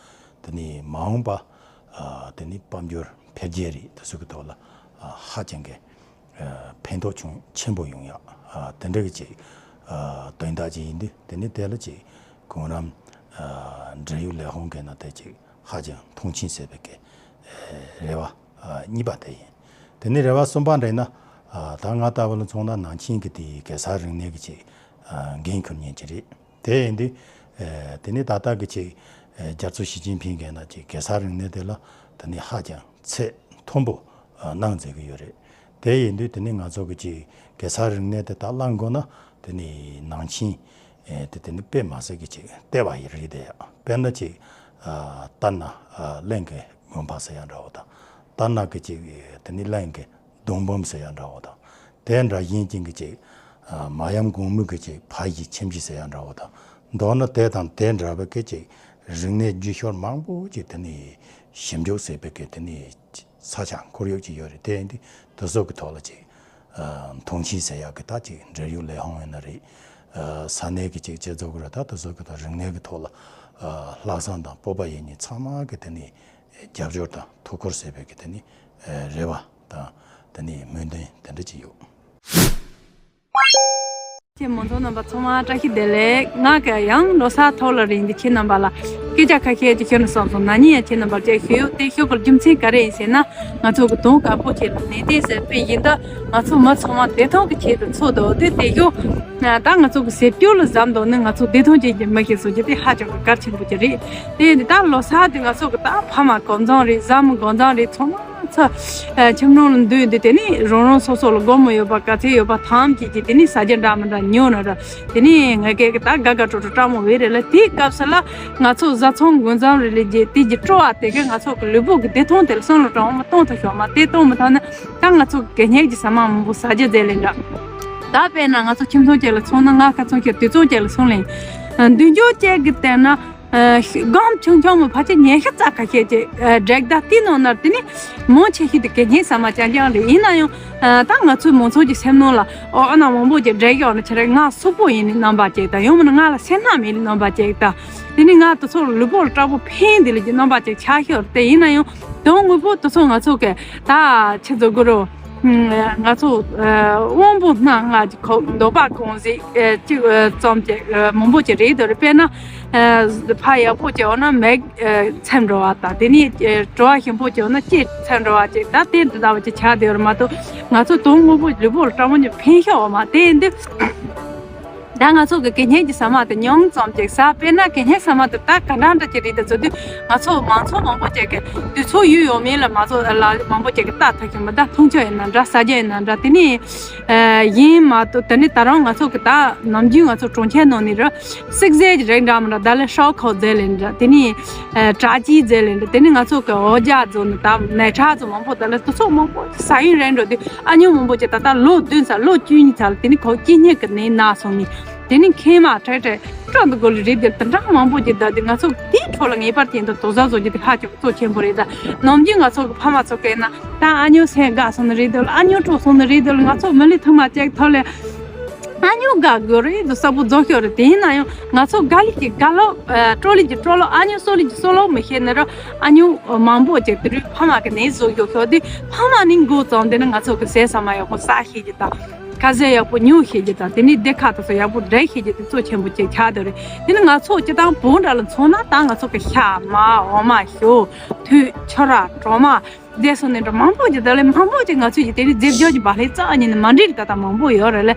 དེ་ནི་མ་འོངས་པ། ཨ། དེ་ནི་དཔལ་འབྱོར་འཕེལ་རྒྱས་རེད། དེ་ཚོ་གི་ཐོག་ལ། ཨ། ཧ་ཅང་གི། ཨ། ཕན་ཐོགས་ཆུང་ཆེན་པོ་ཡོང་ཡག་ཨ། དེ་འདྲ་གི་ཅིག་ཨ། དོན་དག་ཅིག་ཡིན་དུས། དེ་ནི་དེ་ལ་ཅིག་གོང་རིམ། ཨ། འབྲེལ་ཡོད་ལས་ཁུངས་ཀྱི་ནང་དེ་ཅིག་ཧ་ཅང་མཐོང་ཆེན་བྱེད་པའི་གི། ཨ། རེ་བ། ཨ། གཉིས་པ་དེ་ཡིན། དེ་ནི་རེ་བ་གསུམ་པ་འདྲ་ཡིན་ན། ཨ། ད་ང་ལྟ་བུ་ལ་མཚོན་ན་ནང་ཆེན་གྱི་དེའི་གེ་སར་རིག་གནས་ཀྱི་ཅིག་ཨ། འགན་འཁུར་མཁན་ཅིག་རེད། དེ་ཡིན་དུས། ཨ། དེ་ནི་ད་ལྟ་གི་ཅིག་ཨ། རྒྱལ་པོ་ཞི་ཅིན་ཕིང་གིས་ན་ཅིག་གེ་སར་རིག་གནས་དེ་ལ་དེ་ནི་ཧ་ཅང་ཚད་མཐོན་པོ་ཨ། གནང་མཛད་ཀྱི་ཡོད་རེད། དེ་ཡིན་དུས་དེ་ནི་ང་ཚོ་གི་ཅིག་གེ་སར་རིག་གནས་དེ་དག་བླང་དགོས་ན་དེ་ནི་ནང་ཆེན་ཨ། དེ་དེ་ནི་དཔེ་མ་སྲིད་ཀྱི་ཅིག་ལྟེ་བ་ཡི་རིགས་དེ་ཡ། དཔེར་ན་ཅིག་ཨ། ལྟར་ན་ཨ། གླིང་གི་དགོན་པ་ཟེར་ཡག་འདྲ་བོ་དང་། ལྟར་ན་གི་ཅིག་དེ་ནི་གླིང་གི་སྡོང་འབུམ་ཟེར་ཡག་འདྲ་བོ་དང་། དེ་འདྲ་ཡིན་ཅིང་གི་ཅིག་ཨ། མ་ཡམ་གོང་མའི་གི་ཅིག་ཕ་ཡི་ཁྱིམ་གཞིས་ཟེར་ཡག་འདྲ་བོ་དང་། མདོར་ན་དེ་དང་དེ་འདྲ་བའི་གི་ཅིག་རིག་གནས་རྒྱུ་ཤུལ་མང་པོ་ཅིག་དེ་ནི་ཞིབ་འཇུག་བྱེད་པའི་གི་དེ་ནི་ས་ཆ་ཁོར་ཡུག་ཅིག་ཡོད་རེད། དེ་ཡིན་དུས་དེ་ཚོ་གི་ཐོག་ལ་ཅིག་ཨ། མཐོང་ཆེན་བྱེད་ཡག་གི་ད་ཅིག་འབྲེལ་ཡོད་ལས་ཁུངས་ཡིན་ན་རེད། ཨ། ས་གནས་གི་ཅིག་སྤྱི་ཚོགས་ཀྱི་ར་ད་དེ་ཚོ་གི་ད་རིག་གནས་གི་ཐོག་ལ་ཨ། ལྷག་བསམ་དང་སྤོབས་པ་ཡིན་མིན་ཚང་མ་གི་དེ་ནི་རྒྱབ་སྐྱོར་དང་ཐུགས་ཁུར་བྱེད་པའི་གི་དེ་ནི་ཨ། རེ་བ་དང་དེ་ནི་སྨོན་འདུན་དེ་འདྲ་ཅིག་ཡོད། ཁྱེད་མང་ཚོགས་རྣམ་པ་ཚང་མ་བཀྲ་ཤིས་བདེ་ལེགས། ང་ག་ཡང་ལོ་གསར་ཐོག་ལ་རིང་འདི་ཁྱེད་རྣམ་པ་ལ་ སྐད་ཆ་ཁ་ཤས་ཅིག་ཤོད་ན་བསམ་སོང་། ན་ནིང་ཡང་ཁྱེད་རྣམ་པར་ཅིག་ཞུས་ཡོད། དེ་ཞུ་དགོས་རྒྱུ་མཚན་ག་རེ་ཡིན་ཟེར་ན། ང་ཚོ་གི་དོན་དག་པོ་ཆེ་ལ་ནན་ཏན་ཟེར་དཔེ་ཡིན་ད། ང་ཚོ་མི་ཚང་མ་བདེ་ཐང་གི་ཆེད་དུ་འཚོ་འདུག་དུས་དེ་ཞུ། ད་ང་ཚོ་གི་ཟས་སྤྱོད་ལ་བསམ་དོན་ནི་ང་ཚོ་བདེ་ཐང་ཅན་གྱི་མི་ཞིག་བཟོ་རྒྱུ་དེ་ཧ་ཅང་གི་གལ་ཆེན་པོ་ཅིག་རེད། དེ་ཡིན་དུས་ད་ལོ་གསར་དེ་ང་ཚོ་གི་ད་ཕ་མ་གང་ཚང་རེད། བཟའ་མི་གང་ཚང་རེད། ཚང་མ་ཚོ་ཁྱིམ་ནང་ལ་འདུས་འདུས། དེ་ནས་རང་རང་སོ་སོ་ལ་དགོས་མོ་ཡོད་པ་ག་ཚད་ཡོད་པ་ཐམས་ཅད་ཀྱིས་དེ་ནས་ཟ་རྒྱུ་འདྲ་མི་འདྲ་ཉོ་ན་འདྲ། དེ་ནས་ང་གས་ཀྱི་ད་དགའ་དགའ་སྤྲོ་སྤྲོ་སྤྲང་མོ་བས་རེད་ལ། དེའི་སྐབས་སུ་ལ་ང་ཚོ་བཟའ་ཚང་འགོ་འཛམ་རེ་ལས་རྒྱས་དེ་གྱི་སྤྲོ་བ་དེ་གས་ང་ཚོ་གི་ལུས་པོ་གི་བདེ་ཐང་དེ་ལ་སོང་ལ་གྲང་མོ་གཏོང་ཐུབ་ཤོག་མ་དེ་གཏོང་མི་ཐུབ་ན་ད་ང་ཚོ་གི་སྙེག་གི་ཟ་མ་མང་པོ་ཟ་རྒྱུ་ཟེར་ལེ་འདྲ། ད་དཔེར་ན་ང་ཚོ་ཁྱིམ་ཚང་གཅིག་ལ་སོང་ན། ང་ཁ་ཚང་གཅིག་དུས་ཚོད་གཅིག་ལ་སོང་ལེ། མདུན་ཅོག་གཅིག་གི་སྟེང་ན། སྒམ་ཆུང་ཆུང་མོ་ཕལ་ཆེར་ཉི་ཤུ་རྩ་ཁ་ཤས་ཀྱི་སྒྲིག་ད་དེའི་ནང་ན་དེ་ནི་མང་ཆེ་ཤོས་དེ་གད་སྙིགས་ཟ་མ་རྐྱང་རྐྱང་རེད། ཡིན་ན་ཡང་ད་ང་ཚོའི་མང་ཚོགས་ཀྱི་སེམས་ནང་ལ་ཨོ་ཨ་ན་མང་པོ་ཅིག་སྒྲིག་ཡོད་ན་ཆ་རེད། ང་སུག་པོ་ཡིན་ནི་རྣམ་པ་ཅིག་དང་། ཡང་མིན་ན་ང་ལ་སེར་སྣ་མེད་ནི་རྣམ་པ་ཅིག་དང་། དེ་ནི་ང་དེ་ཚོ་ལུས་པོ་ལ་དྲག་པོ་ཕན་དེ་ལ་ཀྱི་རྣམ་པ་ཅིག་ཆགས་ཤོར་དེ། ཡིན་ན་ཡང་དོན་དངོས་པོ་དེ་ཚོ་ང་ཚོ་གི་ད་ཆི་ཟེར་དགོས་རོ། ང་ཚོ་དབང་པོ་སྣ་ལྔ་གི་ཁོག་འདོད་པ་གང་ཟིག་གཅིག་ཙམ་གྱི་མང་པོ་ཅིག་རེད་དོ་རེད། དཔེར་ན་ཕ་ཡག་པོ་ཅིག་འོ་ན་མིག་ཚེམ་འགྲོ་བ་དང་། དེ་ནས་བྲོ་བ་ཞིམ་པོ་ཅིག་འོ་ན་ལྕེ་ཚེམ་འགྲོ་བ་ཅིག་ད་དེ་འདྲ་ལྟ་བུ་ཅིག་ཆགས་བསྡད་ཡོད་རེད་མ་གཏོགས། ང་ཚོ་དོན་དངོས་པོ་ལུས་པོ་ལ་སྤྲང་པོ་ཉིད་ཕན་ཤོག་འོ་མ་དེ་འདི། ད་ང་ཚོ་གི་གད་སྙིགས་ཀྱི་ཟ་མ་དེ་ཉུང་ཙམ་ཅིག་ཟ། དཔེར་ན་གད་སྙིགས་ཟ་མ་དེ་ད་ག་འདྲ་འདྲ་ཅིག་རེད་དེ་ཚོ་དུས་ང་ཚོ་མང་ཚོགས་མང་པོ་ཅིག་གི་དུས་ཚོད་ཡོད་ཡོད་མེད་ལ་མ་ཚོ་ལ་མང་པོ་ཅིག་གི་ལྟ་ཐུབ་ཀྱི་མི་འདུག་འཐུང་ཆུ་ཡིན་ན་འདྲ། ཟ་རྒྱུ་ཡིན་ན་འདྲ། དེ་ནས་ཡིན་མ་གཏོགས་དེ་ནས་ད་རུང་ང་ཚོ་གི་ད་ནམ་རྒྱུན་ང་ཚོ་གྲོང་ཁྱེར་ནང་ནས་ར་བསྲེག་ཟས་ཀྱི་རིགས་འདྲ་མི་འདྲ། ད་ལས་ཤའོ་ཁའོ་ཟེར་ལེ་འདྲ། དེ་ནས་ཨ་ཀྲ་ཅི་ཟེར་ལེ་འདྲ། དེ་ནས་ང་ཚོ་གི་འོ་ཇ་ཟོ་ནི་ད་ནས་ཁྲག་ཟོ་མང་པོ། ད་ལས་དེ་ཚོ་མང་པོ་ཟ་ཡིན་རེད་འགྲོ་དུས་ཨ་ཉོ་མང་པོ་ཅིག་ད་ལྟ་ལོ་བདུན་ཚར་ལོ་བཅུ་གཉིས་ཚར་ལ་དེ་ནས་ཁོ་སྐྱེ་སྙིགས་ཀྱི་ནད་ན་སོང་ནས་དེ་ནས་མཁལ་མ་ཁྲག་ཁྲག་སྐྲག་འདུག་གོ་ལི་རེད་དེ། དེ་འདྲ་མང་པོ་ཅིག་ད་དེ་ང་ཚོ་དེའི་ཁྲོད་ལ་ངེས་པར་ཅན་དུ་དོ་ཟ་བཟོ་རྒྱུ་དེ་ཧ་ཅང་གཙོ་ཆེན་པོ་རེད། ད་ནམ་རྒྱུན་ང་ཚོ་གི་ཕ་མ་ཚོ་གས་ན་ད་ཨ་ཉོ་སེམས་དགའ་སོང་ནི་རེད་དོ་ལ། ཨ་ཉོ་སྤྲོ་སོང་ནི་རེད་དོ་ལ། ང་ཚོ་མི་ལི་ཐུག་མ་ཅིག་ཐོག་ལས། ཨ་ཉོ་དགའ་དགོས་རེད་དོ་གསལ་པོ་རྫོགས་ཤོར་རེད། དེ་ཡིན་ན་ཡང་ང་ཚོ་དགའ་ལི་གི་དགའ་ལོ། སྤྲོ་ལི་གི་སྤྲོ་ལོ། ཨ་ཉོ་གསོ་ལི་གི་གསོ་ལོ་མི་ཤེས་ནི་ར། ཨ་ཉོ་མང་པོ་ཅིག་དེ་རུ་ཕ་མ་གི་ནས་བཟོ་ཤོར་ཤོར་དུས་ཕ་མ་ནི་འགོ་བརྩམས་དེ་ནི་ང་ཚོ་གི་ཟས་ཟ་མ་ཡག་པོ་ཟ་ཤེས་ཀྱི་དང་། ཁ་ཟས་ཡག་པོ་ཉོ་ཤེས་ཀྱི་དང་། དེ་ནི་སྡེར་ཁ་དེ་ཚོ་ཡག་པོ་སྒྲིག་ཤེས་ཀྱི་དེ་གཙོ་ཆེན་པོ་ཅིག་ཆགས་བསྡད་རེད། དེ་ནི་ང་ཚོ་སྤྱི་བཏང་བོད་འདྲ་ལ་མཚོན་ན་ད་ང་ཚོ་གི་ཤ་མར་འོ་མ་ཞོ་ཐུད་ཆུ་ར་གྲོ་མ་རྫས་སོགས་ནས་འདྲ་མང་པོ་ཅིག་ད་ལས་མང་པོ་ཅིག་ང་ཚོས་ཀྱི་དེ་ནི་རྫས་སྦྱོར་གྱི་བག་ལེབ་རྩ་བ་ཉིད་ནས་མ་འདྲེས་ད་ལྟ་མང་པོ་ཡོད་རེད་ལ།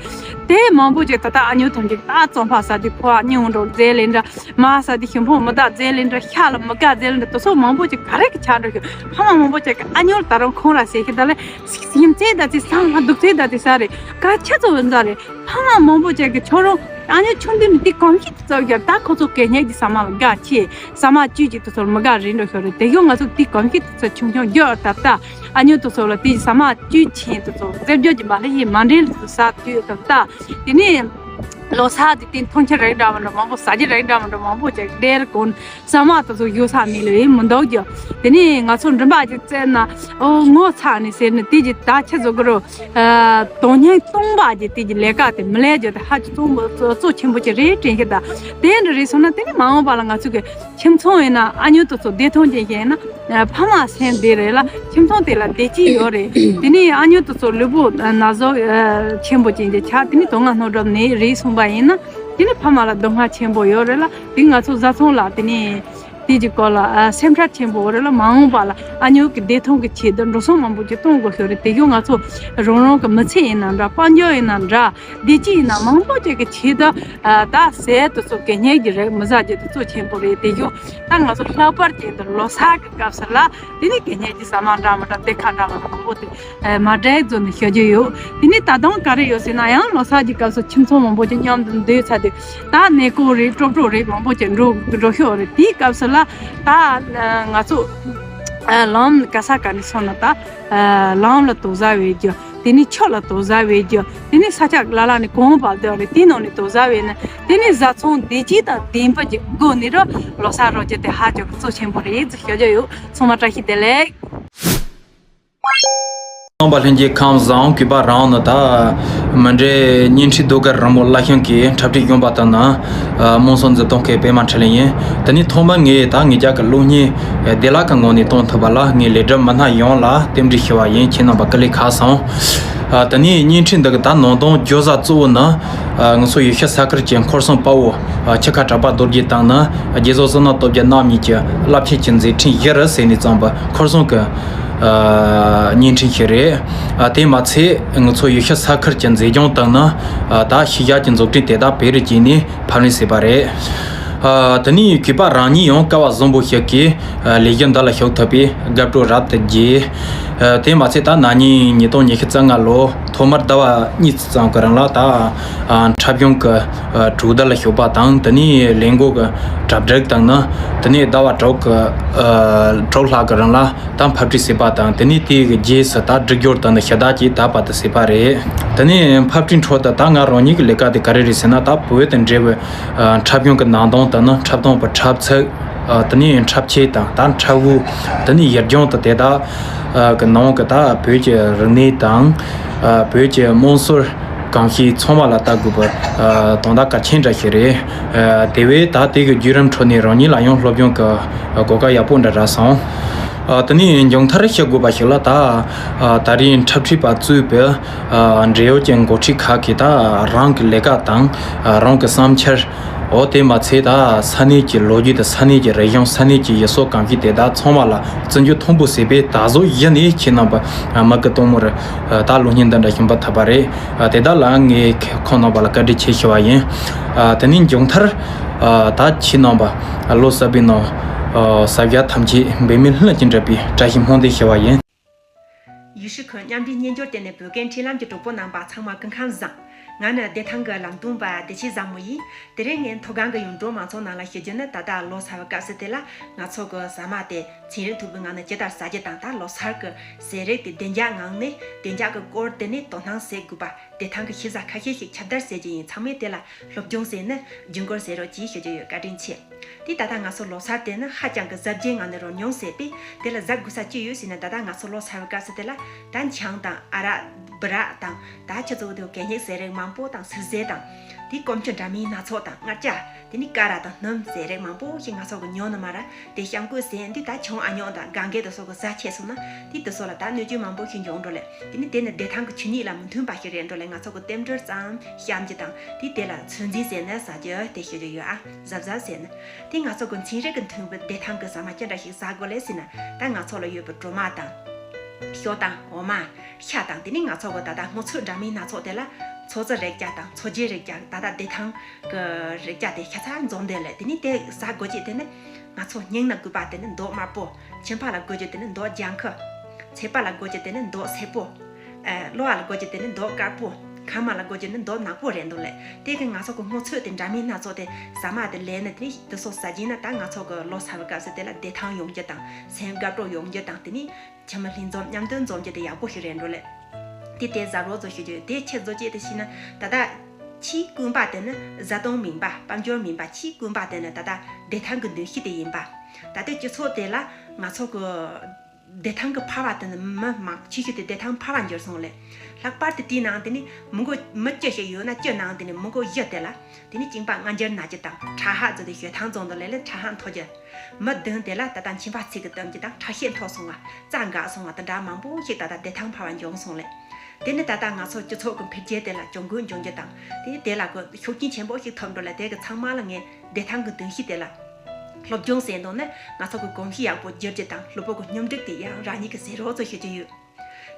དེ་མང་པོ་ཅིག་ད་ལྟ་ཨ་ཉོ་ཐམས་ཅད་ད་རྩམ་པ་ཟ་དུས་ཁོ་ཨ་ཉོ་འགྲོ་རྫས་ལེན་འདྲ། མར་ཟ་དུས་ཞིམ་པོ་མི་ད་རྫས་ལེན་འདྲ། ཤ་ལ་མི་དགའ་རྫས་ལེན་འདྲ། དེ་ཚོ་མང་པོ་ཅིག་ག་རེ་གི་ཆགས་འགྲོ་ཤོག་ཕ་མ་མང་པོ་ཅིག་གི་ཨ་ཉོ་ལ་ད་རུང་ཁོང་ར་ཟེར་གི་ད་ལས་སེམས་ཚེ་ད་ཚེ་སང་ང་སྡུག་ཚེ་ད་ཚེ་ས་རེད། ག་ཆ་ཚོ་འོན་ཟ་རེད། ཕ་མ་མང་པོ་ཅིག་གི་ཁྱོད་རང་ཨ་ཉོ་ཆུང་དུས་ནས་དེ་གོམས་གཤིས་དེ་ཚོ་བརྒྱབ། ད་ཁོ་ཚོ་གད་སྙིགས་ཀྱི་ཟ་མ་ལ་དགའ་ཆེ། ཟ་མ་བཅུད་ཀྱི་དེ་ཚོར་མི་དགའ་རིན་འགྲོ་ཤོར་རེད། དེ་ཡོད་ང་ཚོ་དེ་གོམས་གཤིས་དེ་ཚོ་ཆུང་ཆུང་བརྒྱབ་ད་ལྟ་ཨ་ཉོ་དེ་ཚོ་ལ་དེ་ཟ་མ་བཅུད་ཆེན་དེ་ཚོ་རྫས་སྦྱོར་གྱི་མ་ལྷད་ཡིན་མ་འདྲེས་ལ་ཟ་དུས་ད་ལྟ་དེ་ནས་ལོ་གསར་དེ་སྟེང་འཐུང་ཆུ་རིགས་འདྲ་མི་འདྲ་མང་པོ། ཟ་རྒྱུ་རིགས་འདྲ་མི་འདྲ་མང་པོ་ཅིག་སྡེར་ཁ་ཟ་མ་དེ་ཚོ་ཡོད་ས་མེད་ལ་ཡིན་མི་འདུག་རྒྱུ། དེ་ནས་ང་ཚོ་མགྲིན་པ་ཅིག་བཙལ་ན་ཨོ་ངོ་ཚ་ནས་ཟེར་ནས་དེ་ཅིག་ད་ཆི་ཟེར་དགོས་རོ། དོན་སྙིང་སྟོང་པ་ཅིག་དེ་ཅིག་ལས་ཀ་དེ་མི་ལས་རྒྱུ་དེ་ཧ་ཅང་གཙོ་གཙོ་ཆེན་པོ་ཅིག་རེད་དྲན་གི། ད་དེ་འདྲ་རེད་སོང་ན་དེ་ནས་མ་འོངས་པ་ལ་ང་ཚོ་གི་ཁྱིམ་ཚང་ཡིན་ན་ཨ་ཉོ་དེ་ཚོ་བདེ་ཐང་ཅན་ཞིག་ཡིན་ན་ཕ་མ་སེམས་བདེ་རེད་ལ། ཁྱིམ་ཚང་དེ་ལ་བདེ་སྐྱིད་ཡོད་རེད། དེ་ནས་ཨ་ཉོ་དེ་ཚོ་ལུས་པོ་ན་ཟུག་ཆེན་པོ་ཅན་ཅིག་ཆགས། དེ་ནས་དོན་ལྔ་སྣ་དྲུག་ནད་རེད་གསུངས་པ་ཡིན་ན་དེ་ནས་ཕ་མ་ལ་སྡུག་བསྔལ་ཆེན་པོ་ཡོད་རེད་ལ། དེ་ང་ཚོ་བཟའ་ཚང་ལ་དེ་ནས་དེ་གི་སྐོར་ལ་ཨ་སེམས་ཁྲལ་ཆེན་པོ་ཡོད་རེད་ལ། མ་འོངས་པ་ལ་ཨ་ཉོ་གི་བདེ་ཐང་གི་ཆེད་དུ་འགྲོ་སོང་མང་པོ་ཅིག་གཏོང་དགོས་ཤོག་རེད། དེ་གི་ང་ཚོ་རང་རང་གི་མི་ཚེ་ཡིན་ན་འདྲ། དཔལ་འབྱོར་ཡིན་ན་འདྲ། བདེ་སྐྱིད་ཡིན་ན་མང་པོ་ཅིག་གི་ཆེད་དུ་ཨ་ད་ཟས་དེ་ཚོ་གད་སྙིགས་ཀྱི་རིགས་མི་ཟ་རྒྱུ་དེ་གཙོ་ཆེན་པོ་རེད། དེ་གི་ད་ང་ཚོ་ལྷག་པར་ཅན་དུ་ལོ་གསར་གི་སྐབས་སུ་ལ་དེ་ནས་གད་སྙིགས་ཀྱི་ཟ་མ་འདྲ་མི་འདྲ་སྡེར་ཁ་འདྲ་མི་འདྲ་མང་པོ་དེ་མ་འདྲ་བཟོ་ནས་ཤོད་རྒྱུ་ཡོད། དེ་ནས་ད་དུང་ག་རེ་ཡོད་ཟེར་ན་ཡང་ལོ་གསར་གྱི་སྐབས་སུ་ཁྱིམ་ཚང་མང་པོ་ཅིག་མཉམ་དུ་འདུས་ཚར་དུས་ད་ནས་ཀོ་རེད་ཀྲོག་ཀྲོག་རེད་མང་པོ་ཅིག་འགྲོ་འགྲོ་ཤོག་རེད། དེའི་སྐབས་སུ་ལ་ད་ང་ཚོ་ལམ་ག་ས་ག་ནས་སོང་ན་ད་ལམ་ལ་དོ་ཟ་བའི་རྒྱུ། དེ་ནས་ཆུ་ལ་དོ་ཟ་བའི་རྒྱུ། དེ་ནས་ས་ཆ་ལ་ལ་ནས་གངས་བབས་བསྡད་རེད། དེའི་ནང་ནས་དོ་ཟ་བས་ན་དེ་ནས་བཟའ་ཚང་བདེ་སྐྱིད་དང་ལྡན་པ་ཅིག་དགོས་ནས་ར་ལོ་གསར་རོལ་རྒྱུ་དེ་ཧ་ཅང་གཙོ་ཆེན་པོ་རེད་ཟེར་ཞུ་རྒྱུ་ཡོད། ཚང་མ་བཀྲ་ཤིས་བདེ་ལེགས། རྣམ་པ་ལྷན་རྒྱས་ཁམས་བཟང་། གུས་པ་རང་ནི་ད་མི་འདྲའི་བརྙན་འཕྲིན་རྡོ་དཀར་རིང་མོ་བླ་ཤང་གི་འཁྲབ་ཁྲིད་གཞོན་པ་དང་ནི་དམངས་སྲོལ་འཛིན་སྟངས་ཁའི་པད་མ་འཕྲིན་ལས་ཡིན། དེ་ནས་ཐོག་མར་ངས་ད་ངེད་ཅག་གི་གློག་བརྙན་བདེ་བླག་གི་ངང་ནས་གཏོང་ཐུབ་པ་ལ་ངས་ལས་སྒྲུབ་མི་སྣ་ཡོངས་ལ་རྟེན་འབྲེལ་ཞུ་བ་ཡིན། ཁྱེད་རྣམ་པ་ཀུ་ལེ་ཁ་སང་། དེ་ནས་བརྙན་འཕྲིན་འདི་གི་ད་ནང་དོན་བརྗོད་བྱ་གཙོ་བོ་ནི། ཨ། ང་ཚོ་ཡུལ་ཤུལ་ས་ཁུལ་གྱི་ཁོར་སྲུང་དཔའ་བོ། ཨ། འཁྱུད་མཁར་གྲགས་པ་རྡོ་རྗེ་དང་ནི་རྒྱལ་བཟང་བསོད་ནམས་སྟོབས་རྒྱལ་རྣམ་གཉིས་ཀྱིས་རླབས་ཆེན་གྱི་མཛད་འཕྲིན་བཞི་རུ་གསལ་ནས་བརྩམས་པའི་ཁོར་སྲུང་གི། ཨ། བརྙན་འཕྲིན་ཞིག་རེད། ཨ། དེ་མ་ཚད་ང་ཚོ་ཡུལ་ཤུལ་ས་ཁུལ་གྱི་མཛེས་ལྗོངས་དང་ནི། ཨ། ད་ཤེས་བྱ་གྱི་མཛུབ་སྟོན་དེ་དག་བོད་རིགས་ཀྱིས་ནི་ཕབ་ལེན་བྱས་པ་རེད། ཨ། དེ་ནས་གུས་པ་རང་ཉིད་ཡང་སྐལ་བ་བཟང་པོ་ཞིག་གིས། ཨ། ལས་གཞི་འདི་ལ་ཞུགས་ཐུབ་པའི་དགའ་སྤྲོ་རབ་ཏུ་རྒྱས། ཨ། དེ་མ་ཚད་ད་ན་ནིང་ཉིས་སྟོང་ཉི་ཤུ་རྩ་ལྔ་ལོ་ཐོག་མར་ཟླ་བ་གཉིས་ཙམ་གྱི་རིང་ལ་ད། ཨ། འཁྲབ་གཞུང་གི། ཨ། གྲོས་བསྡུར་ལ་ཞུགས་པ་དང་། དེ་ནས་ལས་འགུལ་གྱི་གྲ་སྒྲིག་དང་ནི། དེ་ནས་ཟླ་བ་དྲུག་གི། ཨ། དྲུག་ལྷག་གི་རིང་ལ་ད་ཕབ་སྒྲིག་བྱས་པ་དང་། དེ་ནས་དེའི་རྗེས་སུ་ད་སྒྲིག་སྦྱོར་དང་ནི་ཞུ་དག་བཅས་ད་བར་དུ་བྱས་པ་རེད། དེ་ནས་ཕབ་སྒྲིག་འཕྲོ་དུ་ད་ང་རང་ཉིད་ཀྱི་ལས་ཀ་དེ་ག་རེ་རེད་ཟེར་ན། ད་བོད་དང་འབྲེལ་བའི། ཨ། འཁྲབ་གཞུང་གི་ནང་དོན་དང་ནི་འཁྲབ་སྟོན་པའི་འཁྲབ་ཚིག་ཨ། དེ་ནས་འཁྲབ་ཆས་དང་ད་འཁྲབ་དབུ། དེ་ནས་ཡུལ་ལྗོངས་དང་དེ་དག་ཨ། གི་ནང་གི་ད་བོད་ཀྱི་རིག་གནས་དང་། ཨ། བོད་ཀྱི་དམངས་སྲོལ་གོམས་གཤིས་ཚང་མ་ལ་ལྟ་དགོས་པ། ཨ། དོན་དག་གལ་ཆེན་འདྲ་ཞིག་རེད། ཨ། དེ་བས་ད་དེ་གི་བརྒྱུད་རིམ་ཁྲོད་ནས་རང་ཉིད་ལ་ཡང་སློབ་སྦྱོང་གི། ཨ། གོ་སྐབས་ཡག་པོ་འདྲ་རག་སོང་། ཨ། དེ་ནས་མཇུག་མཐར་བཤད་དགོས་པ་ཞིག་ལ། ད། ཨ། ད་རེས་འཁྲབ་ཁྲིད་པ་གཙོས་པའི། ཨ། འབྲེལ་ཡོད་ཀྱི་འགོ་ཁྲིད་ཁག་གིས་ད་རང་གི་ལས་ཀ་དང་། ཨ། རང་གི་བསམ་འཆར། འོ། དེ་མ་ཚད་ད་ས་གནས་ཀྱི་ལོ་རྒྱུས་དང་ས་གནས་ཀྱི་རིག་གཞུང་། ས་གནས་ཀྱི་ཡུལ་སྲོལ་གོམས་གཤིས་དེ་དག་ཚང་མ་ལ་བརྩི་འཇོག་མཐོན་པོ་བྱས་པའི་དག་བཟོ་བཞི་ནས་ཁྱེད་རྣམ་པ་མི་གི་སྟོན་མོ་རུ་ད་གློག་བརྙན་འདི་འདྲ་ཞིག་འབུལ་ཐུབ་པ་རེད། དེ་དག་ལ་ངས་ཁོང་རྣམ་པ་ལ་བཀའ་དྲིན་ཆེ་ཞུ་བ་ཡིན། དེ་ནས་མཇུག་མཐར་ད་ཁྱེད་རྣམ་པ་ལོ་གསར་པའི་ནང་བྱ་བཞག་ཐམས་ཅད་འབད་མེད་ལྷུན་གྱིས་འགྲུབ་པའི་བཀྲ་ཤིས་སྨོན་འདུན་ཞུ་བ་ཡིན། ཡུལ་ཤུལ་ཁུལ་མཉམ་འབྲེལ་གཉེན་སྦྱོར་ལྟེ་གནས་བོད་སྐད་འཕྲིན་ལམ་གྱི་གྲོགས་པོ་རྣམ་པ་ཚང་མ་སྐུ་ཁམས་བཟང་། ང་ནི་བདེ་ཐང་གི་ལམ་སྟོན་པ་བདེ་ཆེན་བཟང་མོ་ཡིན། དེ་རིང་ངས་མཐོ་སྒང་གི་ཡུལ་གྲུ་མང་ཚོགས་ནང་ལ་ཞུ་རྒྱུ་ནི། ད་ལྟ་ལོ་གསར་བའི་སྐབས་སུ་དེ་ལ་ང་ཚོ་གི་ཟ་མ་དེ་ཚན་རིག་ཐུབ་པའི་ངང་ནས་ཇི་ལྟར་ཟ་རྒྱུ་དང་། ད་ལོ་གསར་གི་ཟས་རིགས་དེ་བདེ་འཇགས་ངང་ནས་བདེ་འཇགས་ཀྱི་སྐོར་དེ་ནས་དོ་སྣང་བྱེད་དགོས་པ། བདེ་ཐང་གི་གཞི་རྩ་ཁ་ཤས་ཤིག་ཁྱབ་བརྡལ་བྱེད་ཀྱི་ཡིན། ཚང་མས་དེ་ལ་སློབ་སྦྱོང་བྱས་ནས་རྒྱུན་འཁྱོངས་བྱེད་རོགས་གྱིས་ཞུ་རྒྱུ་ཡོད། བཀའ་དྲིན་ཆེ། དེ་ད་ལྟ་ང་ཚོ་ལོ་གསར་དེ་ནི་ཧ་ཅང་གི་གཟབ་རྒྱས་ངང་ནས་རོལ་མྱོང་བྱས་པས། དེ་ལ་གཟབ་དགོས་ས་ཅི་ཡོད་ཟེར་ན། ད་ལྟ་ང་ཚོ་ལོ་གསར་བའི་སྐབས་སུ་དེ་ལ་ད་ཆང་དང་ཨ་རག་བུ་རག་དང་། ད་ཁྱེད་ཚོ་དེ་གད་སྙིགས་ཟས་རིགས་མང་པོ་དང་། བསིལ་ཟས་དང་། དེ་སྐོམ་ཆུ་འདྲ་མིན་སྣ་ཚོགས་དང་། མངར་ཆ། དེ་ནི་ཀ་ར་དང་སྣུམ་ཟས་རིགས་མང་པོ་ཞིག་ང་ཚོ་གི་ཉོ་ནི་མ་ར། དེ་བཤམས་བཀོད་བྱས། འདི་ད་ཆང་ཨ་ཉོག་དང་སྒང་གའི་དེ་ཚོ་གི་ཟ་ཆས་སོང་ན། དེ་དེ་ཚོ་ལ་ད་གནོད་སྐྱོན་མང་པོ་ཞིག་འབྱུང་འགྲོ་ལེ། དེ་ནི་དེ་ནི་བདེ་ཐང་གི་ཆོས་ཉིད་ལ་མི་མཐུན་པ་ཞིག་རེད་འགྲོ་ལེ། ང་ཚོ་གི་རྟེན་འབྲེལ་ཙམ་བཤམས་རྒྱུ་དང་། དེ་དེ་ལ་ཚོད་འཛིན་བྱས་ནས་ཟ་རྒྱུ་དེ་ཞུ་རྒྱུ་ཡོད་ཨ། གཟབ་གཟབ་བྱས་ནས། དེ་ང་ཚོ་གི་ཚན་རིག་གི་མཐུན་པའི་བདེ་ཐང་གི་ཟ་མ་ཅི་འདྲ་ཞིག་ཟ་དགོས་ལེ་ཟེར་ན། ད་ང་ཚོ་ལ་ཡོད་པའི་གྲོ་མ་དང་། ཞོ་དང་འོ་མ། ཤ་དང་། དེ་ནི་ང་ཚོ་གི་ད་ལྟ་སྔོ་ཚོད་འདྲ་མིན་སྣ་ཚོགས་དེ་ལ་མཚོ་རྩྭ་རིགས་བརྒྱ་དང་མཚོ་རྒྱུའི་རིགས་བརྒྱ། ད་ལྟ་བདེ་ཐང་གི་རིགས་བརྒྱ་དེ་ཤ་ཚ་འཛོམས་བསྡད་ལེ། དེ་ནི་དེ་ཟ་དགོས་ཀྱི་དེ་ནི་ང་ཚོ་སྙིང་ན་དགོས་པ་དེ་ནི་མདོག་དམར་པོ། མཆིན་པ་ལ་དགོས་རྒྱུ་དེ་ནི་མདོག་ལྗང་ཁུ། ཚད་པ་ལ་དགོས་རྒྱུ་དེ་ནི་མདོག་སེར་པོ། ཨ། གློ་བ་ལ་དགོས་རྒྱུ་དེ་ནི་མདོག་དཀར་པོ། མཁལ་མ་ལ་དགོས་རྒྱུ་ནི་མདོག་ནག་པོ་རེད་འདུག་ལེ། དེ་གི་ང་ཚོ་གི་སྔོ་ཚོད་དེ་འདྲ་མིན་སྣ་ཚོགས་དེ་ཟ་མ་དེ་ལེན་ནས། དེ་ནི་དེ་ཚོ་ཟ་རྒྱུ་ན་ད་ང་ཚོ་གི་ལོ་གསར་བའི་སྐབས་སུ་དེ་ལ་བདེ་ཐང་ཡོང་རྒྱུ་དང་། སེམས་དགའ་སྤྲོ་ཡོང་རྒྱུ་དང་། དེ་ནི་ཁྱིམ་མི་ལྷན་འཛོམས་མཉམ་དུ་འཛོམས་རྒྱུ་དེ་ཡག་པོ་ཞིག་རེད་འགྲོ་ལེ། དེ་དེ་གཟབ་རོགས་ཚོ་ཞུ་རྒྱུ་ཡོད། དེ་ཁྱེད་ཚོ་ཅིག་དེ་ཤེས་ན། ད་ལྟ་ཆེས་དཀོན་པ་དེ་ནི་བཟའ་བཏུང་མིན་པ། དཔལ་འབྱོར་མིན་པ། ཆེས་དཀོན་པ་དེ་ནི་ད་ལྟ་བདེ་ཐང་གི་འདུ་ཤེས་དེ་ཡིན་པ། ད་ལྟའི་སྤྱི་ཚོགས་དེ་ལ་ང་ཚོ་གི་བདེ་ཐང་གི་འཕར་བ་དེ་ནི་མི་མང་ཆེ་ཤོས་དེ་བདེ་ཐང་འཕར་བ་འགྱུར་སོང་ལེ། ལྷག་པར་དུ་དེའི་ནང་དེ་ནི་མི་མགོ་མི་བཅུ་ཞིག་ཡོད་ན། བཅུ་ནང་དེ་ནི་མི་མགོ་བཞི་དེ་ལ་དེ་ནི་གཅིན་པ་མངར་འགྱུར་ན་རྒྱུ་དང་། ཁྲག་ཧ་ཚོ་དེ་ཞེ་ཐང་བཙོང་དུ་ལེ་ལེ་ཁྲག་ཧ་མཐོ་རྒྱུ། མི་བདུན་དེ་ལ་ད་ལྟ་མཆིན་པ་ཚིག་གི་བཏབ་རྒྱུ་དང་། ཁྲག་ཤེད་མཐོ་སོང་བ། རྩ་འགག་སོང་བ། དེ་འདྲ་མང་པོ་ཞིག་ད་ལྟ་བདེ་ཐང་འཕར་བ་འབྱུང་སོང་ལེ། དེ་ནི་ད་ལྟ་ང་ཚོ་སྤྱི་ཚོགས་ཀྱི་འཕེལ་རྒྱས་དེ་ལ་གྱོང་གུན་འབྱུང་རྒྱུ་དང་། དེ་ནི་དེ་ལ་གི་ཤུགས་རྐྱེན་ཆེན་པོ་ཞིག་ཐེབས་འགྲོ་ལེ། དེ་གི་ཚང་མ་ལ་ངས་བདེ་ཐང་གི་འདུ་ཤེས་དེ་ལ་སློབ་སྦྱོང་བྱས་འདུག་ན། ང་ཚོ་གི་གོམས་གཤིས་ཡག་པོ་འགྱུར་རྒྱུ་དང་། གློ་བུར་གི་སྙོམས་སྒྲིག་དེ་ཡང་རང་ཉིད་ཀྱིས་བྱེད་རོགས་ཚོ་ཞུ་རྒྱུ་ཡོད།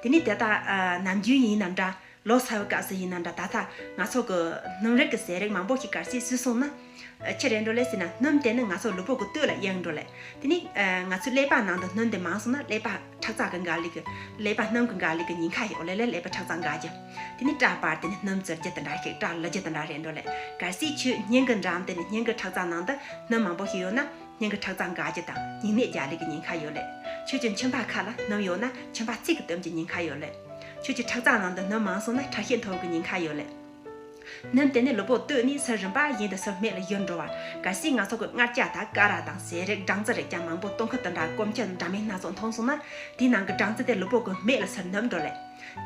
དེ་ནི་ད་ལྟ་ཨ་ནམ་རྒྱུན་ཡིན་ནམ་འདྲ། ལོ་གསར་བའི་སྐབས་སུ་ཡིན་ནམ་འདྲ། ད་ལྟ་ང་ཚོ་གི་སྣུམ་རིགས་ཀྱི་ཟས་རིགས་མང་པོ་ཞིག་གལ་སྲིད་ཟོས་སོང་ན། ཨ། ཆི་རེད་འགྲོ་ལེ་ཟེར་ན། སྣུམ་དེ་ནི་ང་ཚོ་ལུས་པོ་གི་སྟོད་ལ་གཡེང་འགྲོ་ལེ། དེ་ནི་ཨ་ང་ཚོའི་ཀླད་པ་ནང་དུ་སྣུམ་དེ་མང་སོང་ན། ཀླད་པ་ཁྲག་རྩ་གི་འགག་ལུགས་ཀྱི། ཀླད་པ་སྣུམ་གྱི་འགག་ལུགས་ཀྱི་ཉེན་ཁ་ཡོད་ལེ་ལེ། ཀླད་པ་ཁྲག་རྩ་འགག་རྒྱུ། དེ་ནི་སྐྲ་འབར། དེ་ནི་སྣུམ་བཙིར་རྒྱུ་དེ་འདྲ་ཞིག་སྐྲ་ལུ་རྒྱུ་དེ་འདྲ་རེད་འགྲོ་ལེ། གལ་སྲིད་ཁྱོད་སྙིང་གི་འགྲམ་དེ་ནི་སྙིང་གི་ཁྲག་རྩ་ནང་དུ་སྣུམ་མང་པོ་ཞིག་ཡོད་ན། སྙིང་གི་ཁྲག་རྩ་འགག་རྒྱུ་དང་། སྙིང་ནད་རྒྱག་ལུགས་ཀྱི་ཉེན་ཁ་ཡོད་ལེ། ཁྱོད་ཀྱི་མཆིན་པ་ཁ་ལ་སྣུམ་ཡོད་ན། མཆིན་པ་ཚིག་གི་བཏབ་རྒྱུ་ཉེན་ཁ་ཡོད་ལེ། ཁྱོད་ཀྱི་ཁྲག་རྩ་ནང་དུ་སྣུམ་མང་སོང་ན། ཁྲག་ཤེད་མཐོ་བའི་ཉེན་ཁ་ཡོད་ལེ། སྣུམ་དེ་ནི་ལུས་པོ་སྟོད་ནས་ཚུར་རིམ་པ་བཞིན་དུ་ཚུར་སྨད་ལ་ཡུར་འགྲོ་བ། གལ་སྲིད་ང་ཚོ་གི་མངར་ཆ་དང་ཀ་ར་དང་ཟས་རིགས་སྦྲང་རྩི་རིགས་ཀྱང་མང་པོ་སྟོང་ཁུ་དེ་འདྲ་སྐོམ་ཆུ་འདྲ་མིན་སྣ་ཚོགས་འཐུང་སོང་ན། དེའི་ནང་གི་སྦྲང་རྩི་དེ་ལུས་པོ་གི་སྨད་ལ་ཚུར་ནུབ་འགྲོ་ལེ།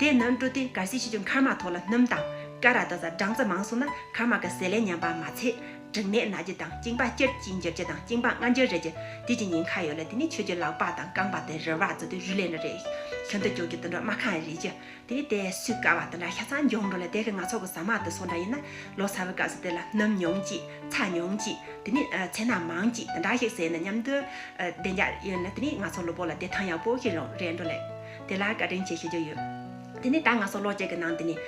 དེ་ནུབ་འགྲོ་དུས་གལ་སྲིད་ཁྱེད་ཀྱི་མཁལ་མ་ཐོག་ལ་སྣུམ་དང་ཀ་ར་དང་སྦྲང་རྩི་མང་སོང་ན། མཁལ་མ་གི་ཟས་ལས་ཉམས་པ་མ་ཚད། གྲང་ནད་ན་རྒྱུ་དང་། གཅིན་པ་སྐྱུར་གྱིས་འགྱུར་རྒྱུ་དང་། གཅིན་པ་མངར་འགྱུར་རེད་རྒྱུ། དེ་གི་ཉེན་ཁ་ཡོད་ལེ། དེ་ནི་ཁྱོད་ཀྱི་ལག་པ་དང་རྐང་པ་དེ་རུལ་བ་ཚོ་དེ་རུལ་ལེ་ནི་རེད། ཁྱོན་བསྡུ་བཅོས་ཀྱི་དེ་འདྲ་སྨར་ཁམས་རེད་ཀྱི། དེ་ནས་དེ་སུས་བཀབ་པ་དེ་འདྲ་ཤ་ཚ་འབྱུང་འགྲོ་ལ། དེ་གི་ང་ཚོ་གི་ཟ་མ་དེ་ཚོ་འདྲ་ཡིན་ན་ལོ་སར་བའི་སྐབས་སུ་དེ་ལ་སྣུམ་ཉུང་ཅིག་ཚྭ་ཉུང་ཅིག་དེ་ནས་ཚལ་སྣ་མང་ཅིག་དེ་འདྲ་ཞིག་བཟས་ནས་མཉམ་དུ་བདེ་འཇགས་ཡོད་ན། དེ་ནས་ང་ཚོ་གློ་བུར་ལ་བདེ་ཐང་ཡག་པོ་ཞིག་རེད་འགྲོ་ལེ། དེ་ལ་བཀའ་དྲིན་ཆེ་ཞུ་རྒྱུ་ཡོད། དེ་ནས་ད་ང་ཚོ་ལོ་གཅིག་གི་ནང་དེ་ནས་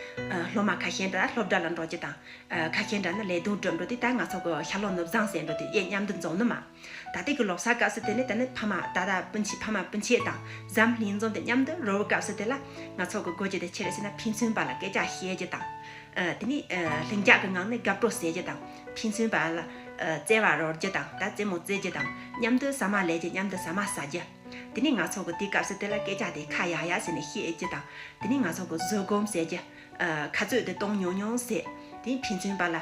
སློབ་མ་ཁ་ཤས་འདྲ་སློབ་གྲྭ་ལ་འགྲོ་རྒྱུ་དང་། ཁ་ཤས་འདྲ་ནི་ལས་དོན་སྒྲུབ་འགྲོ་དུས། ད་ང་ཚོ་གི་ཤར་ལྷོ་ནུབ་བྱང་ཟེར་འགྲོ་དུས་གཡས་མཉམ་དུ་འཛོམས་ནི་མ། ད་ལྟའི་གི་ལོ་གསར་སྐབས་སུ་དེ་ནི་ད་ནི་ཕ་མ་ད་ད་སྤུན་མཆེད་ཕ་མ་སྤུན་མཆེད་དང་འཛམ་གླིང་འཛོམས་དེ་མཉམ་དུ་རོལ་བའི་སྐབས་སུ། དེ་ལ་ང་ཚོ་གི་དགོས་རྒྱུ་དེ་ཆི་རེད་ཟེར་ན། ཕན་ཚུན་བར་ལ་སྐད་ཆ་བཤད་རྒྱུ་དང་། ཨ། དེ་ནི་ཨ་ལྷིང་འཇགས་ཀྱི་ངང་ནས་དགའ་སྤྲོ་ཟེར་རྒྱུ་དང་། ཕན་ཚུན་བར་ལ་ཨ་བརྩེ་བ་རོལ་རྒྱུ་དང་། ད་རྩེད་མོ་རྩེ་རྒྱུ་དང་། མཉམ་དུ་ཟ་མ་ལས་རྒྱུ། མཉམ་དུ་ཟ་མ་ཟ་རྒྱུ། དེ་ནི་ང་ཚོ་གི་དེའི་སྐབས་སུ་དེ་ལ་སྐད་ཆ་དེ་ཁ་ཡག་ཡག་ཟེར་ནས་བཤད་རྒྱུ་དང་། དེ་ནི་ང་ཚོ་གི་བཟོད་སྒོམ་ཟེར་རྒྱུ། ཨ། ཁ་རྩོད་དེ་གཏོང་ཉུང་ཉུང་ཟེར། དེ་ཕན་ཚུན་བར་ལ་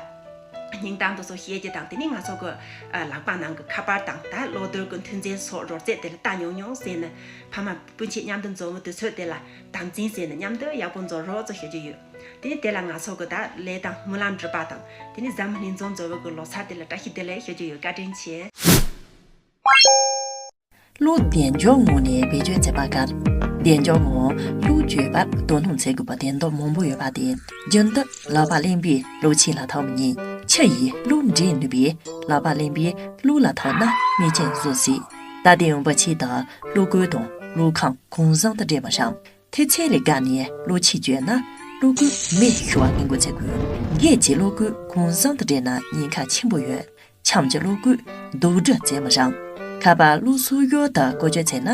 སྙིང་གཏམ་དེ་ཚོ་བཤད་རྒྱུ་དང་། དེ་ནས་ང་ཚོ་གི་ཨ་ལག་པ་ནང་གི་ཁ་པར་དང་། ད་གློག་རྡུལ་གི་མཐུན་རྐྱེན་སོགས་རོལ་རྩེད་དེ་ལ་ལྟ་ཉུང་ཉུང་ཟེར་ནས། ཕ་མ་སྤུན་མཆེད་མཉམ་དུ་འཛོམས་པའི་དུས་ཚོད་དེ་ལ་དམ་འཛིན་ཟེར་ནས་མཉམ་དུ་ཡག་པོ་འཛོམས་རོགས་ཚོ་ཞུ་རྒྱུ་ཡོད། དེ་ནས་དེ་ལ་ང་ཚོ་གི་ད་ལས་དང་སྨོན་ལམ་འགྲུབ་པ་དང་། དེ་ནས་འཛམ་གླིང་འཛོམས་འཛོམས་པའི་གི་ལོ་གསར་དེ་ལ་བཀྲ་ཤིས་བདེ་ལེགས་ཞུ་རྒྱུ་ཡོད། བཀའ་དྲིན་ཆེ། གླུ་བདེ་འཇགས་ངང་ནས་བེད་སྤྱོད་བྱེད་པ་དང་། བདེ་འཇགས་ངང་གླུ་བརྗོད་པར་དོ་སྣང་བྱེད་དགོས་པ་དེ་འདྲ་མང་པོ་ཡོད་པ་དེ། རྒྱུན་དུ་ལག་པ་བརླན་པས་གླུ་ཆས་ལ་ཐོགས་མི་ཉན། ཆུ་ཡིས་གླུ་འདྲེན་ནུས་པས་ལག་པ་བརླན་པས་གླུ་ལ་ཐོགས་ན་མི་ཆེན་བཟོ་སྲིད། ད་ལྟའི་ཡོང་འབབ་ཆེད་དུ་གླུ་གོས་དང་གླུ་ཁང་གང་བཟང་དུ་སྤྲད་མི་ཤེས། མཐེབ་ཚད་ལས་བརྒལ་ནས་གླུ་ཆས་བརྗོད་ན་གླུ་གོས་མེ་ཤོར་བ་སྔོན་འགོག་བྱེད་དགོས། སྒེར་གྱི་གླུ་གོས་གང་བཟང་དུ་སྤྲད་ན་ཉེན་ཁ་ཆེན་པོ་ཡོད། ཆམ་གྱི་གློག་སྐུད་རྡོག་སྒྲིལ་བྱེད་མི་རུང་། ཁ་པར་གློག་གསོག་ཡུལ་དུ་བཀོལ་སྤྱོད་བྱས་ན་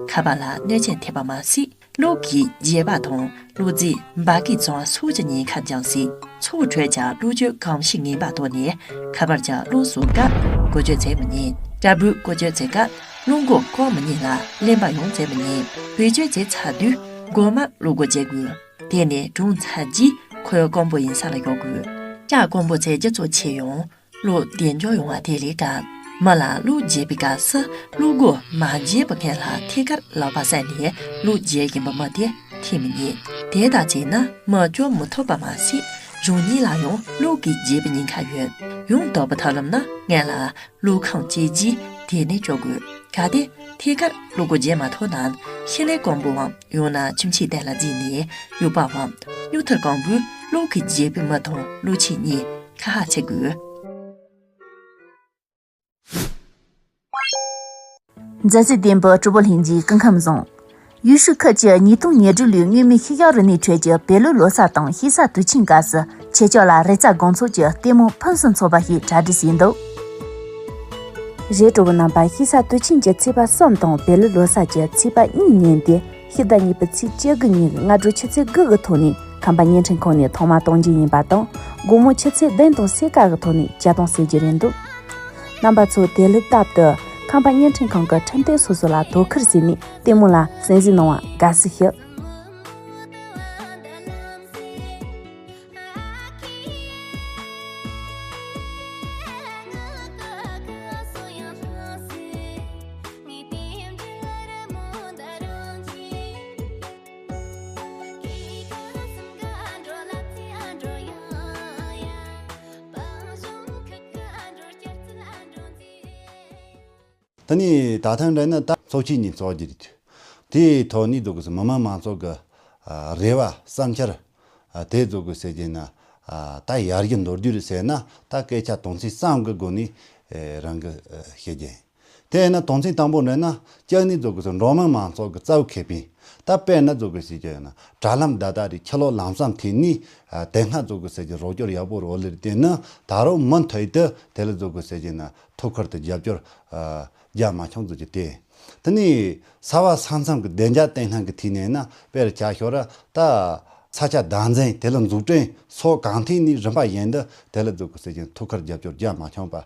ཁ་པར་ལ་གནོད་སྐྱོན་ཐེབས་པ་མ་ཟད། གློག་གི་རྒྱས་པ་དང་གློག་རྫས་འབར་གས་བྱུང་བ་སོགས་ཀྱི་ཉེན་ཁ་འབྱུང་སྲིད། མཚོ་ཁྲོད་ཀྱི་གློག་སྤྱོད་གོམས་གཤིས་ངན་པ་ཐོག་ནས་ཁ་པར་གྱི་གློག་གསོག་སྐབས་བཀོལ་སྤྱོད་བྱེད་མི་ཉན། སྐྲ་སྦུག་བཀོལ་སྤྱོད་བྱེད་སྐབས་གློག་མགོ་བཀོག་མི་ཉན་ལ་གླེན་པ་ཡང་བྱེད་མི་ཉན། བེད་སྤྱོད་བྱས་ཚར་དུས་མགོ་མར་གློག་སྒོ་འབྱེད་དགོས། དེ་ནས་གྲོངས་ཚར་རྗེས་ཁོའི་ཀོང་པོ་ཡིན་ས་ལ་གཡུག་དགོས། སྐྲ་ཀོང་པོ་བྱེད་རྒྱུ་གཙོ་ཆེ་ཡང་། གླུ་བདེ་འཇགས་ཡོང་བ་དེ་ལས་ཀ། མི་ལ་གླུ་རྒྱས་པའི་སྐབས་སུ་གླུ་མགོ་མ་བརྗེས་པའི་སྔོན་ལ་ཐད་ཀར་ལག་པ་བསལ་ནས་གླུ་རྒྱས་བཞིན་པའི་མི་དེ་འཐེན་མི་ཉན། དེ་ལྟར་བྱས་ན་མི་སྐྱོབ་མི་ཐུབ་པ་མ་ཟད། གཞུང་གཉེར་ལ་ཡང་གླུ་གིས་རྒྱས་པའི་ཉེན་ཁ་ཡོད། ཡང་དག་པའི་ཐབས་ལམ་ནི་སྔོན་ལ་གླུ་ཁང་བཅས་ཀྱིས་དེ་ནས་སྐྱོབ་དགོས། གལ་ཏེ་ཐད་ཀར་གླུ་མགོ་བརྗེ་མ་ཐུབ་ན་ཤེལ་ལེབ་ཀོང་པོའམ་ཡང་ན་ཁྱིམ་ཆས་སྟེང་ལ་འཛུལ་ནས་གཡུག་པའམ་སྨྱུག་ཐུར་ཀོང་པོས་གླུ་གིས་རྒྱས་པའི་མི་དང་གླུ་ཆས་གཉིས་ཁ་ཧ་ཆེ་དགོས། མཛའ་བརྩེ་ལྡན་པའི་གྲོགས་པོ་ལྷན་རྒྱས་སྐུ་ཁམས་བཟང་། ཡུལ་ཤུལ་ཁུལ་གྱི་ཉིས་སྟོང་ཉེར་དྲུག་ལོའི་མངོན་མིན་ཤེས་བྱ་རིག་གནས་ཁྲོད་ཀྱི་བོད་ལུགས་ལོ་གསར་དང་ཤེས་བྱ་དུས་ཆེན་སྐབས་སུ་ཁྱེད་ཅག་ལ་རེ་ལྕག་སྒང་ཚོགས་ཀྱི་ལྟད་མོ་ཕུན་སུམ་ཚོགས་པ་ཞིག་གྲ་སྒྲིག་བྱས་འདུག་རེད། གྲོགས་པོ་རྣམ་པ། ཤེས་བྱ་དུས་ཆེན་གྱི་ཚེས་པ་གསུམ་དང་བོད་ལུགས་ལོ་གསར་གྱི་ཚེས་པ་གཉིས་ཉིན་ཏེ། ཕྱི་ཟླ་གཉིས་པའི་ཚེས་བཅུ་དགུ་ཉིན་སྔ་དྲོ་ཆུ་ཚོད་དགུ་གི་ཐོག་ནས་ཁམས་པ་བརྙན་འཕྲིན་ཁང་ནས་ཐོག་མར་གཏོང་རྒྱུ་ཡིན་པ་དང་། དགོང་མོ་ཆུ་ཚོད་བདུན་དང་ཕྱེད་ཀ་གི་ཐོག་ནས་སྤྱི་གཏོང་བྱེད་རྒྱུ་རེད་འདུག་རྣམ་པ་ཚོ་དེ་ལྷག་པར་དུ་ཁམས་པ་བརྙན་འཕྲིན་ཁང་གི་འཕྲིན་སྟེགས་སོ་སོ་ལ་དོ་ཁུར་བྱས་ནས་ལྟད་མོ་ལ་གསན་གཟིགས་གནང་བར་དགའ་བསུ་ཞུ། ད་ནི་ད་ཐེངས་འདྲ་ན་ད་ཚོགས་ཆེན་གཉིས་ཚོགས་རྒྱུ་རེད། དེའི་ཐོག་ནས་འདུག་གི་མི་དམངས་མང་ཚོགས་ཀྱི་ཨ་རེ་བ་བསམ་འཆར་ཨ་དེ་འདུག་གི་ཟེར་གྱི་ན་ཨ་ད་ཡར་རྒྱས་འགྲོ་རྒྱུ་རེད་ཟེར་ན། ད་སྐད་ཆ་དོན་ཚན་གསུམ་གི་སྒོ་ནས་ཨེ་རང་གི་ཨ་བཤད་རྒྱུ་ཡིན། དེ་ཡིན་ན་དོན་ཚན་དང་པོ་འདྲ་ན་ཅིག་ནི་འདུག་གི་འགྲོ་མི་མང་ཚོགས་ཀྱི་རྩ་བའི་ཁེ་ཕན། ད་དཔེར་ན་འདུག་གི་ཟེར་གྱི་ཡོད་ན་དྲ་ལམ་བརྡ་དག་རེད། ཁྱི་ལོ་ལམ་སང་འཐེན་ནས་ཨ་དེ་སྔ་འདུག་གི་ཟེར་གྱི་རོགས་སྐྱོར་ཡག་པོ་རོགས་ལས་རེད། དེ་ནི་ད་རུང་མུ་མཐུད་དུ་དེ་ལ་འདུག་གི་ཟེར་གྱི་ན་ཐུགས་ཁུར་དང་རྒྱབ་སྐྱོར་ཨ་རྒྱ་མ་ཁྱོང་ཟེར་གྱི་དེ། དེ་ནས་ས་བ་ས་མཚམས་ཀྱི་བདེ་འཇགས་བརྟན་ལྷིང་གི་ཐད་ནས་ན་དཔེར་བྱ་ཞོར་ད་ས་ཆ་བདག་འཛིན་དེ་ལ་འཛུགས་སྐྲུན་སོགས་གང་ཐད་ནས་རིམ་པ་བཞིན་དུ་དེ་ལ་འདུག་གི་ཟེར་གྱི་ཐུགས་ཁུར་རྒྱབ་སྐྱོར་རྒྱ་མ་ཁྱོང་པ་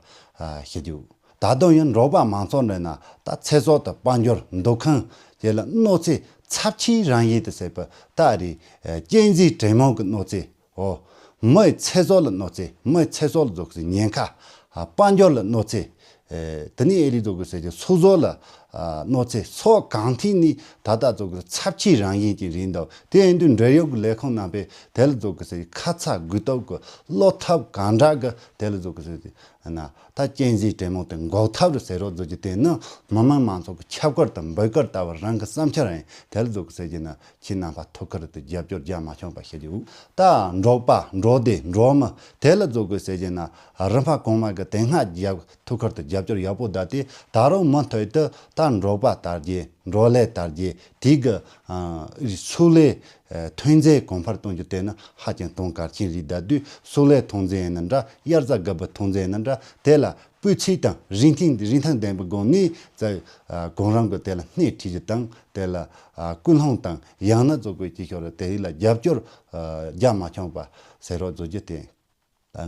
ཨ་ཞུ་རྒྱུ། ད་དུང་ཡང་འབྲོག་པ་མང་ཚོགས་འདྲ་ན་ད་ཚེ་སྲོག་དང་དཔལ་འབྱོར་འདོད་ཁམས་དེ་ལ་གནོད་འཚེ་ཚབས་ཆེའི་རང་བཞིན་དུ་ཟད་པ་ད་རེད། ཨ་གཅན་གཟན་གྲེ་མོང་གི་གནོད་འཚེ། འོ། མིའི་ཚེ་སྲོག་ལ་གནོད་འཚེ། མིའི་ཚེ་སྲོག་ལ་འདུག་གི་ཉེན་ཁ། ཨ་དཔལ་འབྱོར་ལ་གནོད་འཚེ། ཨེ་དེ་ནས་ཨེ་རི་འདུག་གི་ཟེར་གྱི་སོ་སོ་ལ་ གནོད་འཚེ་སོགས་གང་ཐད་ནས་ད་ལྟ་ཚོ་གི་ཚབས་ཆེའི་རང་བཞིན་ཅིག་རེད་འདུག་དེ་ཡིན་དུས་འབྲེལ་ཡོད་ཀྱི་ལས་ཁུངས་རྣམ་པས་དེ་ལ་ཚོ་གི་ཟེར་ཁ་ཚ་དགོས་གཏུགས་ཀྱི་བློ་ཐབས་གང་དྲག་གི་དེ་ལ་ཚོ་གི་ཟེར་ན། ད་གཅན་གཟན་དྲེད་མོང་དེ་འགོག་ཐབས་རུ་ཟེར་རོགས་བཟོ་རྒྱུ་དེ་ནི་མི་དམངས་མང་ཚོགས་ཀྱི་ཁྱབ་བཀོད་དང་འབོད་སྐུལ་ལྟ་བུ་རང་གི་བསམ་འཆར་ཡིན། དེ་ལ་ཚོ་གི་ཟེར་རྒྱུ་ན་ཁྱེད་རྣམ་པ་ཐུགས་ཁུར་དུ་རྒྱབ་སྐྱོར་རྒྱ་མ་འཁྱོངས་པ་བྱེད་རྒྱུ། ད་འབྲོག་པ་འབྲོག་སྡེ་འབྲོག་མི་དེ་ལ་ཚོ་གི་ཟེར་རྒྱུ་ན་རིམ་པ་གོང་མ་གི་དེ་སྔ་རྒྱབ་ཐུགས་ཁུར་དུ་རྒྱབ་སྐྱོར་ཡག་པོ་བསྡད་དེ་ད་རུང་མུ་མཐུད་དུ་ད་འབྲོག་པ་དར་རྒྱས་འབྲོག་ལས་དར་རྒྱས་དེ་གི་ཨ་ཕྱུགས་ལས་ཐོན་རྫས་གོང་འཕེལ་གཏོང་རྒྱུ་དེ་ནི་ཧ་ཅང་དོན་གལ་ཆེན་རེད། ད་དུས་ཕྱུགས་ལས་ཐོན་རྫས་ཡིན་ན་འདྲ། དབྱར་རྩྭ་དགུན་འབུ་ཐོན་རྫས་ཡིན་ན་འདྲ། དེ་ལ་སྤུས་ཚད་དང་རིན་ཐང་རིན་ཐང་ལྡན་པའི་སྒོ་ནས་ཚ་གོང་རིམ་གྱི་དེ་ལ་སྣེ་ཁྲིད་རྒྱུ་དང་དེ་ལ་ཨ་སྐུལ་སློང་དང་ཡང་ན་བཟོ་དགོས་ཀྱི་ཞོར་དེ་ལ་རྒྱབ་སྐྱོར་ཨ་རྒྱ་མ་འཁྱོངས་པ་ཟེར་རོགས་བཟོ་རྒྱུ་དེ།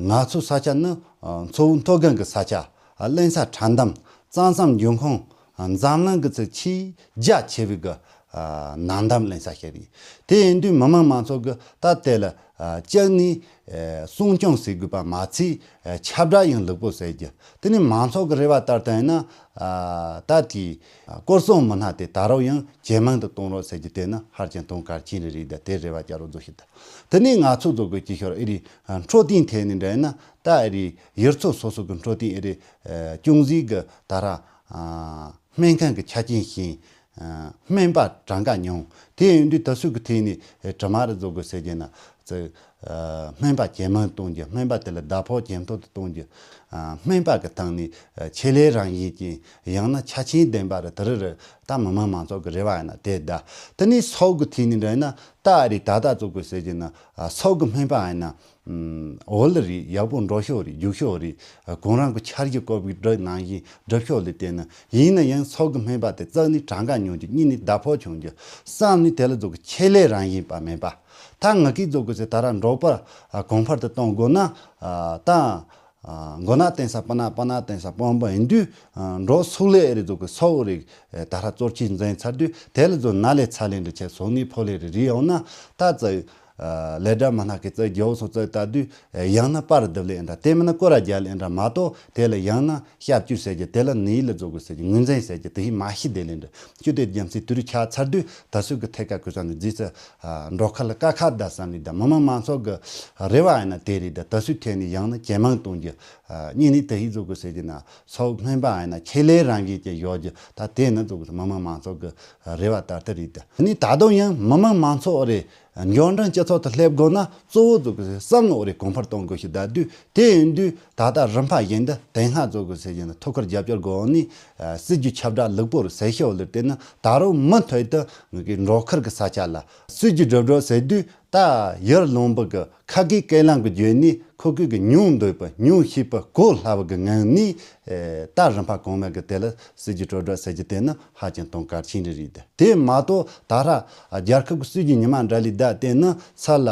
ང་ཚོའི་ས་ཆ་ནི་ཨ་མཚོ་བོད་མཐོ་སྒང་གི་ས་ཆ། ཨ་བརླན་ས་ཁྲག་འདམ། གཙང་གསུམ་འབྱུང་ཁུངས་ཨ་འཛམ་གླིང་གི་ཚུལ་ཆེས་རྒྱ་ཆེ་བའི་གི་ཨ་ནག་འདམ་བརླན་ས་ཞིག་རེད། དེ་ཡིན་དུས་མི་དམངས་མང་ཚོགས་ཀྱི་ད་དེ་ལ་ཨ་གཅིག་ནས་ཨ་སྲུང་སྐྱོང་བྱེད་དགོས་པ་མ་ཚད་ཨ་ཁྱབ་བསྒྲགས་ཡང་ལེགས་པོ་བྱེད་རྒྱུ། དེ་ནས་མང་ཚོགས་ཀྱི་རེ་བ་ལྟར་དུ་ཡིན་ན་ཨ་ད་དེའི་སྐོར་སྲུང་མི་སྣ་དེ་ད་རུང་ཡང་ཇེ་མང་དུ་གཏོང་རོགས་ཟེར་རྒྱུ་དེ་ནི་ཧ་ཅང་དོན་གལ་ཆེན་རེད་རེད། ད་དེ་རེ་བ་བཅའ་རོགས་བཟོ་ཞིག་ད། དེ་ནས་ང་ཚོ་ཚོ་གི་ཅི་ཤོར་ཨེ་རེད། འཕྲོད་བསྟེན་ཐད་ནས་འདྲ་ཡིན་ན་ད་ཨེ་རེད། ཡུལ་ཚོ་སོ་སོ་གི་འཕྲོད་བསྟེན་ཨེ་རེད། ཅུང་ཟད་གི་ད་ར་སྨན་ཁང་གི་ཆ་རྐྱེན་ཞན། སྨན་པ་གྲངས་ཀ་ཉུང་། དེ་ཡིན་དུས་ད་ཚོད་ཀྱི་ཐད་ནས་དྲི་མ་རེ་བཟོ་དགོས་ཟེར་གྱི་ན་ཚེ། སྨན་པ་ཇེ་མང་གཏོང་རྒྱུ། སྨན་པ་དེ་ལ་ཟླ་ཕོགས་ཇེ་མཐོ་དུ་གཏོང་རྒྱུ། སྨན་པ་གི་སྟེང་ནས་ཆེད་ལས་རང་བཞིན་ཅན་ཡང་ན་ཆ་རྐྱེན་ལྡན་པ་རེ་དེ་རེ་རེ་ད་མི་དམངས་མང་ཚོགས་ཀྱི་རེ་བ་ཡིན་ན་དེ་ད། དེ་ནས་སོག་གི་ཐད་ནས་འདྲ་ཡིན་ན་ད་ཨ་རི་ད་ལྟ་ཚོ་གི་ཟེར་གྱི་ན་སོག་གི་སྨན་པ་ཡིན་ན། འོ་ལེ་རེད། ཡག་པོ་འགྲོ་ཤོག་རེད། རྒྱུག་ཤོག་རེད། གོང་རིམ་གྱི་འཆར་གཞི་བཀོད་པའི་སྒྲིག་ནང་བཞིན་སྒྲུབ་ཤོག་ལེ། དེ་ནི་ཡིན་ན་ཡང་སོག་གི་སྨན་པ་དེ་རྩ་ནས་གྲངས་ཀ་ཉུང་རྒྱུ། གཉིས་ནས་ཟླ་ཕོགས་ཆུང་རྒྱུ། གསུམ་ནས་དེ་ལ་ཚོ་གི་ཆེད་ལས་རང་བཞིན་པ་མེད་པ། ད་ང་གིས་ཚོ་གི་ཟེར་ད་ར་འབྲོག་པ་གོང་འཕེལ་དུ་གཏོང་དགོས་ན་ད། མགོ་ནག་བསྟེན་ས་སྤུ་ནག་སྤུ་ནག་བསྟེན་ས་སྤོམ་པ་ཡིན་དུས། འབྲོག་ཕྱུགས་ལས་ཨེ་རེད་ཚོ་གི་སོག་རེད། ད་ལྟ་གཙོ་ཆེ་འཛིན་ཚར་དུས་དེ་ལ་ཚོ་ན་ལས་ཚ་ལས་འདྲ་ཆེ་སོག་ནི་ཕོ་ལས་རེ་རེ་ཡོང་ན་ད་ཚ་ལས་སྒྲ་མ་ན་གི་ཚ་རྒྱའོ་སོ་ཚ་ལྟ་དུས་ཡང་ན་པར་བརྡབ་ལས་འདྲ། དེ་མིན་ན་སྐོར་ར་རྒྱག་ལས་འདྲ་མ་གཏོགས་དེ་ལ་ཡང་ན་ཤབ་ཅུ་ཟེར་གྱི་དེ་ལ་ནི་ལ་ཚོ་གི་ཟེར་གྱི་ངོས་འཛིན་ཟེར་གྱི་དེ་ཡིན་མ་ཤི་དེ་ལས་འདྲ་ཅུ་དེ་རྒྱ་མཚན་དུ་རུ་ཆགས་ཚར་དུས་ད་ཚོད་ཀྱི་ཐད་ཀ་ཀུ་ས་ནི་རྫི་ཚ། འབྲོག་ཁ་ལ་ཀ་ཁ་ད་བསམ་ནི་ད་མི་དམངས་མང་ཚོགས་ཀྱི་རེ་བ་ཡིན་ན་དེ་རེད། ད་ད་སུའི་ཐད་ནས་ཡང་ན་ཇེ་མང་གཏོང་རྒྱུ། གཉིས་ནི་ད་ཧི་ཚོ་གི་ཟེར་གྱི་ན་སོག་སྨན་པ་ཡིན་ན་ཆེད་ལས་རང་བཞིན་ཅན་ཡོད་རྒྱུ། ད་དེ་ནི་ཚོ་གི་མི་དམངས་མང་ཚོགས་ཀྱི་རེ་བ་ལྟར་དུ་རེད། ད་ནི་ད་དུང་ཡང་མི་དམངས་མང་ཚོགས་རེ་འབྱོར་འབྲིང་སྤྱི་ཚོགས་དུ་སླེབས་དགོས་ན་གཙོ་བོ་ཚོ་གི་བསམ་བློ་རེ་གོང་འཕེལ་གཏོང་དགོས་ཤིག་ད་དུས་དེ་ཡིན་དུས་ད་ལྟ་རིམ་པ་བཞིན་དུ་དེ་སྔ་ཚོ་གི་ཟེར་གྱི་ན་ཐུགས་ཁུར་རྒྱབ་སྐྱོར་སྒོ་ནས་སྲིད་ཇུས་ཁྱབ་བསྒྲགས་ལེགས་པོ་རེ་བྱས་ཤོག་ལེ། དེ་ནི་ད་རུང་མུ་མཐུད་དུ་ངེད་ཀྱི་འབྲོག་ཁུལ་གྱི་ས་ཆ་ལ་སྲིད་ཇུས་སྒྲུབ་སྒྲུབ་ཟེར་དུས་ད་ཡར་ལུང་པ་གི་ཁ་སྐད་སྐད་ལམ་གྱི་བརྒྱུད་ནས་ཁོ་ཁུལ་གྱི་ཉུང་འདོད་པ་ཉུང་ཤེས་པ་གོ་སླ་བ་གི་ངང་ནས་ད་རིམ་པ་གོང་མ་གི་དེ་ལ་སྲིད་ཇུས་སྒྲུབ་སྒྲུབ་ཟེར་རྒྱུ་དེ་ནི་ཧ་ཅང་དོན་གལ་ཆེན་རེ་རེད། དེ་མ་གཏོགས་ད་ར་རྒྱལ་ཁབ་ཀྱི་སྲིད་ཇུས་ཉི་མ་འདྲ་ལས་ད་དེ་ནི་ས་ལ་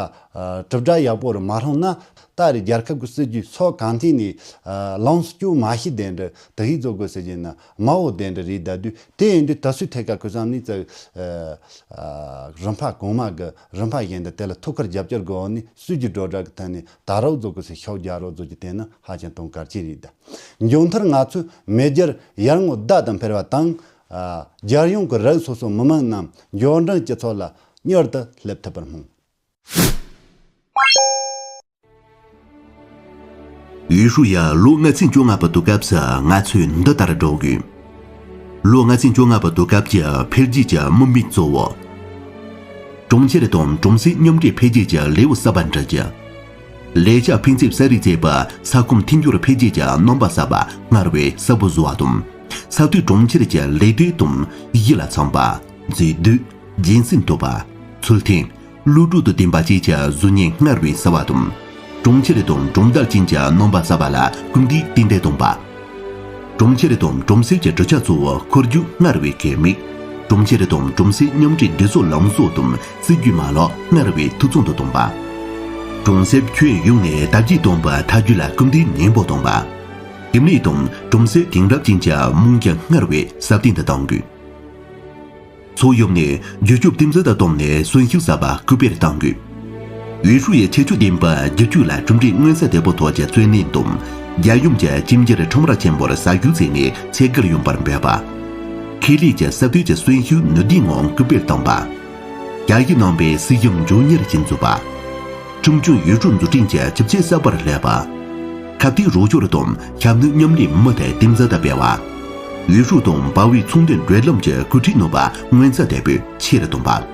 གྲུབ་འབྲས་ཡག་པོ་རུ་མ་ལྷུང་ན། ད་རེས་རྒྱལ་ཁབ་ཀྱི་སྲིད་ཇུས་ཚོ་གང་ཐད་ནས་ལངས་སུ་བཅུག་མ་ཤེས་དེ་འདྲ་དེ་ཧི་ཚོ་དགོས་ཟེར་གྱི་ན་མ་འོ་དེ་འདྲ་རེད། ད་དུས་དེ་ཡིན་དུས་ད་སུའི་ཐད་ཀ་ཁུ་སང་ནི་ཙ་རིམ་པ་གོང་མ་གི་རིམ་པ་བཞིན་དུ་དེ་ལ་ཐུགས་ཁུར་རྒྱབ་སྐྱོར་དགོས་ནི་སྲིད་ཇུས་སྒྲོ་བསྒྲགས་ཀྱི་ཐད་ནས་ད་རོགས་ཚོ་དགོས་ཟེར་ཤོག་རྒྱག་རོགས་ཚོ་གི་དེ་ནི་ཧ་ཅང་དོན་གལ་ཆེ་རེད། ད་མཇུག་མཐར་ང་ཚོས་མེས་རྒྱལ་ཡར་ངོ་ཟླ་དང་འཕེལ་བ་དང་། རྒྱལ་ཡོངས་ཀྱི་རིགས་སོ་སོའི་མི་དམངས་རྣམས་འབྱོར་འབྲིང་སྤྱི་ཚོགས་ལ་མྱུར་དུ་སླེབས་ཐུབ་པར་སྨོན། ཡུས་ཧྲུའུ་ཡ་ལོ་ལྔ་ཚན་བཅོ་ལྔ་པ་དུས་སྐབས་སུ་ང་ཚོས་འདི་ལྟར་སྒྲོག་དགོས། ལོ་ལྔ་ཚན་བཅོ་ལྔ་པ་དུས་སྐབས་ཀྱི་འཕེལ་རྒྱས་ཀྱི་དམིགས་འབེན་གཙོ་བོ། གྲོང་ཁྱེར་དང་གྲོང་གསེབ་མཉམ་འདྲེས་འཕེལ་རྒྱས་ཀྱི་ལེའུ་གསར་པ་འབྲི་རྒྱུ། ལས་ཞྭ་འཕེན་ཚད་གསར་རེ་བཙལ་བའི་ས་ཁོངས་མཐུན་སྦྱོར་འཕེལ་རྒྱས་ཀྱི་རྣམ་པ་གསར་པ་སྔར་བས་གསལ་པོ་བཟོ་བ་དང་། ས་མཐོའི་གྲོང་ཁྱེར་གྱི་ལས་དོན་དང་གཞི་ལ་འཚམ་པ། མཛེས་སྡུག་རྒྱུན་སྲིང་ཐུབ་པ། ཚུལ་མཐུན། བློ་གྲོས་དང་ལྡན་པ་བཅས་ཀྱི་གཟུགས་བརྙན་སྔར་བས་གསལ་བ་དང་། གྲོང་ཁྱེར་དང་གྲོང་རྡལ་ཅན་གྱི་རྣམ་པ་གསར་པ་ལ་སྐུལ་འདེད་ཏན་ཏན་གཏོང་བ། གྲོང་ཁྱེར་དང་གྲོང་གསེབ་ཀྱི་གྲུབ་ཆ་གཙོ་བོ་འཁོར་རྒྱུག་སྔར་བས་གལ་མེད། གྲོང་ཁྱེར་དང་གྲོང་གསེབ་མཉམ་འདྲེས་སྒྲིག་བཟོ་ལམ་སྲོལ་དང་སྲིད་ཇུས་མ་ལག་སྔར་བས་འཐུས་ཚང་དུ་གཏོང་བ། གྲོང་གསེབ་ཁྱོན་ཡོངས་ནས་དར་རྒྱས་གཏོང་བའི་ཐབས་ཇུས་ལ་སྐུལ་འདེད་ནན་པོ་གཏོང་བ། ཁྱིམ་ལས་དང་གྲོང་གསེབ་དེང་རབས་ཅན་གྱི་རྨང་གཞི་སྔར་བས་སྲ་བརྟན་དུ་གཏང་དགོས། ཕྱོགས་ཡོངས་ནས་རྒྱུ་སྐྱོབ་དུས་འཛིན་དུ་བཏང་ནས་གསོན་ཤུགས་གསར་པ་སྐུལ་སྤེལ་གཏང་དགོས། ཡུས་ཧྲུའུ་ཡི་ཁྱད་ཆོས་ལྡན་པའི་རྒྱུ་ཆུ་ལ་གྲུབ་འབྲས་མངོན་གསལ་དོད་པོ་ཐོག་གི་བརྩོན་ལེན་དང་། རྒྱལ་ཡོངས་ཀྱི་ཁྱིམ་སྒྱུར་ཁྲོམ་ར་ཆེན་པོར་ཟ་རྒྱུ་བཙལ་ནས་ཚད་བརྒལ་ཡོང་བར་འབད་པ། ཁེ་ལས་ཀྱི་གསར་གཏོད་ཀྱི་གསོན་ཤུགས་ནུས་ལྡན་ངང་སྐུལ་སྤེལ་བཏང་པ། རྒྱ་ཡིག་ནང་པའི་སྲིད་ཞིབ་མགྱོགས་གཉེར་གྱིས་འཛུགས་པ། ཁྲིམས་སྐྱོང་ཡུལ་གྲུ་འཛུགས་སྐྲུན་གྱི་ཆུ་ཚད་གསར་པར་སླེབས་པ། ཁ་གཏད་རོགས་སྐྱོར་དང་ཞབས་ནུས་མཉམ་ལས་མུ་མཐུད་གཏིང་ཟབ་ཏུ་སྤེལ་བ། ཡུལ་ཤུལ་དང་བར་བའི་ཚོང་དོན་འབྲེལ་ལམ་གྱི་སྐུལ་ཁྲིད་ནུས་པ་མངོན་ཚད་དོད་པོས་ཆེ་རུ་གཏོང་པ།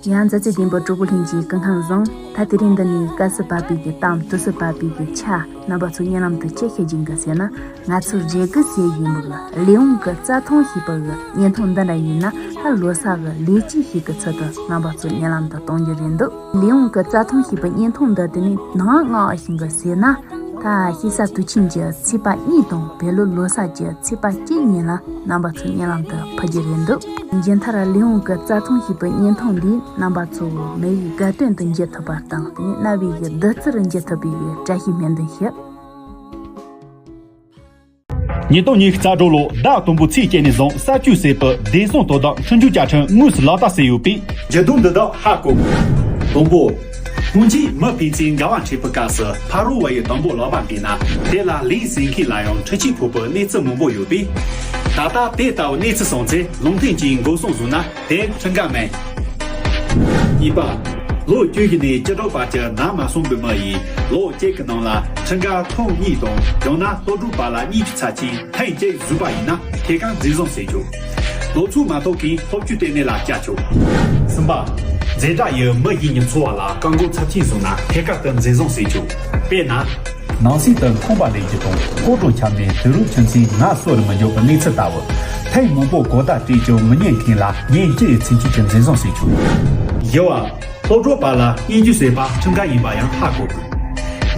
ཡང་མཛའ་བརྩེ་ལྡན་པ་གྲོགས་པོ་ལྷན་རྒྱས་སྐུ་ཁམས་བཟང་། ད་དེ་རིང་འདི་ནས་དཀར་སི་པ་པི་གི་གཏམ། དུ་སི་པ་པི་གི་ཆ། རྣམ་པ་ཚོ་སྙན་ལམ་དུ་ཅི་ཞུ་རྒྱུ་ཡིན་ག་ཟེར་ན། ང་ཚོ་རེ་སྒུག་བྱེད་བཞིན་པའི་ལས་དབང་གི་རྩྭ་ཐང་ཞེས་པ་གི་བརྙན་ཐུང་འདི་འདྲ་ཡིན་ན། ད་ལོ་གསར་གི་ལས་གཅིག་ཞིག་གི་ཚུལ་དུ་རྣམ་པ་ཚོ་སྙན་ལམ་དུ་གཏོང་རྒྱུ་རེད་འདུག་ལས་དབང་གི་རྩྭ་ཐང་ཞེས་པའི་བརྙན་ཐུང་འདི་དེ་ནས་ནང་མངགས་བཞིན་གི་ཟེར་ན། ད་ཞེ་ས་དུས་ཆེན་གྱི་ཚེས་པ་གཉིས་དང་བོད་ལོ་ལོ་གསར་གྱི་ཚེས་པ་གཅིག་ཉིན་ལ་རྣམ་པ་ཚོ་སྙན་ལམ་དུ་ཕུལ་རྒྱུ་རེད་འདུག་མཇུག་མཐར་ལས་དབང་གི་རྩྭ་ཐང་ཞེས་པའི་བརྙན་ཐུང་འདིས་རྣམ་པ་ཚོ་མི་ཡི་དགའ་སྟོན་དུ་འགྱུར་ཐུབ་པ་དང་། དེ་ནས་རྣ་བའི་བདུད་རྩིར་འགྱུར་ཐུབ་པའི་བཀྲ་ཤིས་སྨོན་འདུན་ཞུ། ཉིས་སྟོང་ཉི་ཤུ་རྩ་དྲུག་ལོ་ཟླ་དང་པོའི་ཚེས་གཅིག་ནས་བཟུང་གསར་བཅོས་བྱས་པའི་བདེ་སྲུང་དོ་དམ་སྲུང་སྐྱོབ་བཅའ་ཁྲིམས་དངོས་སུ་ལག་བསྟར་བྱས་ཡོད་པས། འགྱུར་ལྡོག་འདི་དག་ཧ་གོ་དགོས། དང་པོ། སྔོན་ཆད་མི་ཕན་ཚུན་འགལ་བ་འཕྲད་པའི་སྐབས་སུ་ཕ་རོལ་བ་ཡི་དང་པོ་ལག་པ་འགེལ་ན། དེ་ལ་ལན་ཟེར་མཁན་ལ་ཡང་འཕྲུལ་ཆས་ཕོག་པའི་གནས་ཚུལ་མང་པོ་ཡོད་པས། ད་ལྟ་དེ་ལྟ་བུའི་གནས་ཚུལ་སོང་ཚེ་ལུང་འདྲེན་གྱིས་འགོག་སྲུང་བཟོས་ན་དེ་ཁྲིམས་འགལ་མིན། གཉིས་པ། ལོ་བཅུ་བཞི་ནས་བཅུ་དྲུག་བར་གྱི་ནང་མ་སོན་པའི་མི་ཡིས་ལོ་གཅིག་གི་ནང་ལ་ཁྲིམས་འགལ་ཐེངས་གཉིས་དང་། ཡང་ན་སློབ་གྲྭའི་བར་ལ་གཉིས་ཀྱི་ཚབས་ཆེན་ཐེངས་གཅིག་བཟོས་པ་ཡིན་ན་ཐད་ཀར་འཛིན་བཟུང་བྱེད་ཆོག་ལོ་ཚོད་མ་ཐོབ་མཁན་སློབ་སྤྱི་ལྟེ་གནས་ལ་བསྐྱལ་ཆོག་གསུམ་པ། འཛིན་གྲྭ་ཡི་མི་གཞན་གྱི་འཚོ་བ་ལ་བཀག་འགོག་ཚབས་ཆེན་བཟོས་ན་ཐད་ཀར་དུ་འཛིན་བཟུང་བྱེད་ཆོག་དཔེར་ན། ནང་སྲིད་དུ་ཁང་པ་ལས་རྒྱུ་དང་སྐོར་བྲོ་ཁྱབ་ནས་དུད་འགྲོ་ཁྱིམ་མཚེས་ངལ་གསོ་རུ་མི་འཇུག་པའི་གནས་ཚུལ་ལྟ་བུ། ཐེངས་མང་པོ་གོ་བརྡ་སྤྲད་ཀྱང་མི་ཉན་མཁན་ལ་ཉིན་བཅུ་ཡི་བཙུན་སྐྱོབ་ཀྱི་འཛིན་བཟུང་བྱེད་ཆོག་བཞི་བ། སློབ་གྲྭའི་བར་ལ་བརྙས་བཅོས་བྱས་པ་ཁྲིམས་འགལ་ཡིན་པ་ཡང་ཧ་གོ་དགོས།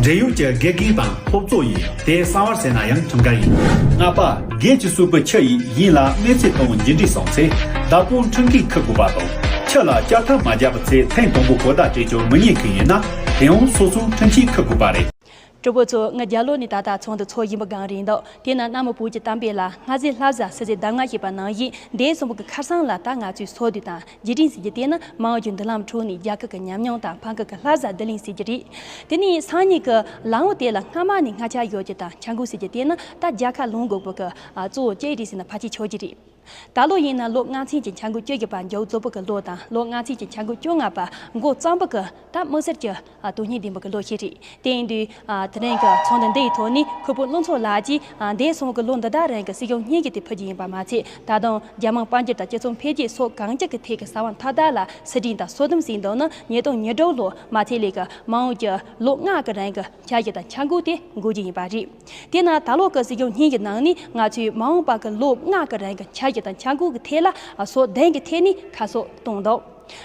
འབྲེལ་ཡོད་ཀྱི་དགེ་རྒན་དང་སློབ་གཙོ་ཡིས་དེ་གསང་བར་བྱས་ན་ཡང་ཁྲིམས་འགལ་ཡིན། ལྔ་པ། སྒེར་གྱིས་གསོས་པའི་ཁྱི་ཡིས་གཞན་ལ་རྨས་ཚད་དང་འཇིགས་འདྲེ་བྱུང་ཚེ་བདག་པོ་འཁྲུན་སྐད་འཁུར་དགོས་པ་དང་། ཁྱི་ལ་བཅའ་ཐབས་མ་བརྒྱབ་པའི་ཚེ་ཐེངས་དང་པོ་གོ་བརྡ་སྤྲད་ཀྱང་མི་ཉན་མཁན་ཡིན་ན་དེ་ཡང་སོ་སོས་འཁྲུན་ཆོད་འཁུར་དགོས་པ་རེད། གྲོགས་པོ་ཚོ། ང་རྒྱ་ལོ་ནས་ད་ལྟ་ཚོགས་འདུ་ཚོགས་བཞིན་པའི་སྒང་རེད་འདུག་དེས་ན་གནའ་མི་བོད་ཀྱི་གཏམ་དཔེ་ལ། སྔ་ཟས་ལྷ་བཟའ་ཕྱི་ཟས་གདམས་ངག་ཞེས་པ་ནང་བཞིན། འདས་སོང་བའི་ཁར་སང་ལ་ད་ང་ཚོའི་སོ་བདུན་དང་རྗེས་དྲན་ཟེར་རྒྱུ་དེ་ནི་མ་འོངས་ཀྱི་མདུན་ལམ་ཁྲོད་ནས་རྒྱལ་ཁབ་ཀྱི་ཉམས་མྱོང་དང་ཕ་ཁུལ་གྱི་ལྷ་བཟའ་བསྡུ་ལེན་ཟེར་རྒྱུ་རེད། དེ་ནས་སང་ཉིན་གྱི་ལམ་འོག་དེ་ལ་སྔ་མ་ནས་སྔ་ཆ་ཡོད་རྒྱུ་དང་ཆ་འགོད་ཟེར་རྒྱུ་དེ་ནི་ད་རྒྱལ་ཁ་ལོངས་དགོས་པའི་གི་གཙོ་བོ་ཅི་རེད་ཟེར་ན་ཕལ་ཆེར་ཆོག་རྒྱུ་རེད། ད་ལོ་ཡིན་ན་ལོ་ལྔ་ཚན་གྱི་འཆར་འགོད་བཅུ་བཞི་པ་མཇུག་རྫོགས་པའི་གི་ལོ་དང་ལོ་ལྔ་ཚན་གྱི་འཆར་འགོད་བཅོ་ལྔ་པ་འགོ་བརྩམས་པའི་གི་ད་དམིགས་བསལ་གྱི་དོན་སྙིང་ལྡན་པའི་གི་ལོ་ཞིག་རེད། དེ་ཡིན་དུས་དེ་རིང་གི་ཚོགས་འདུ་འདི་ཡི་ཐོག་ནས་ཁུར་པོ་བློ་ཚོགས་ལགས་ཀྱིས་འདས་སོང་གི་ལོ་འདི་དག་རིང་གི་སྲིད་སྐྱོང་སྙན་ཞུ་དེ་ཕུལ་རྒྱུ་ཡིན་པ་མ་ཚད། ད་དུང་རྒྱལ་དམངས་དཔལ་འབྱོར་དང་སྤྱི་ཚོགས་འཕེལ་རྒྱས་སོགས་གང་ཅི་གི་ཐད་ཀྱི་ས་བོན་མཐའ་དག་ལ་སྲིད་ཁྲིམས་དང་སྲོལ་གདམས་ཟིན་འདུག་ན། ཉིས་སྟོང་ཉི་དྲུག་ལོ་མ་ཚད་ལས་ཀྱི་མ་འོངས་ཀྱི་ལོ་ལྔ་གི་རིང་གི་འཆར་གཞི་དང་འཆར་འགོད་དེ་འགོད་རྒྱུ་ཡིན་པ་རེད། དེས་ན་ད་ལོ་གི་སྲིད་སྐྱོང་སྙན་ཞུའི་ནང་ནས་ང་ཚོས་མ་འོངས་པ་གི་ལོ་ལྔ་གི་རིང་གི་འཆར་གཞི་དང་འཆར་འགོད་ཀྱི་ཐད་ལ་ཨ་སོ་བདུན་གྱི་ཐད་ནས་ཁ་གསོ་གཏོང་འདུག་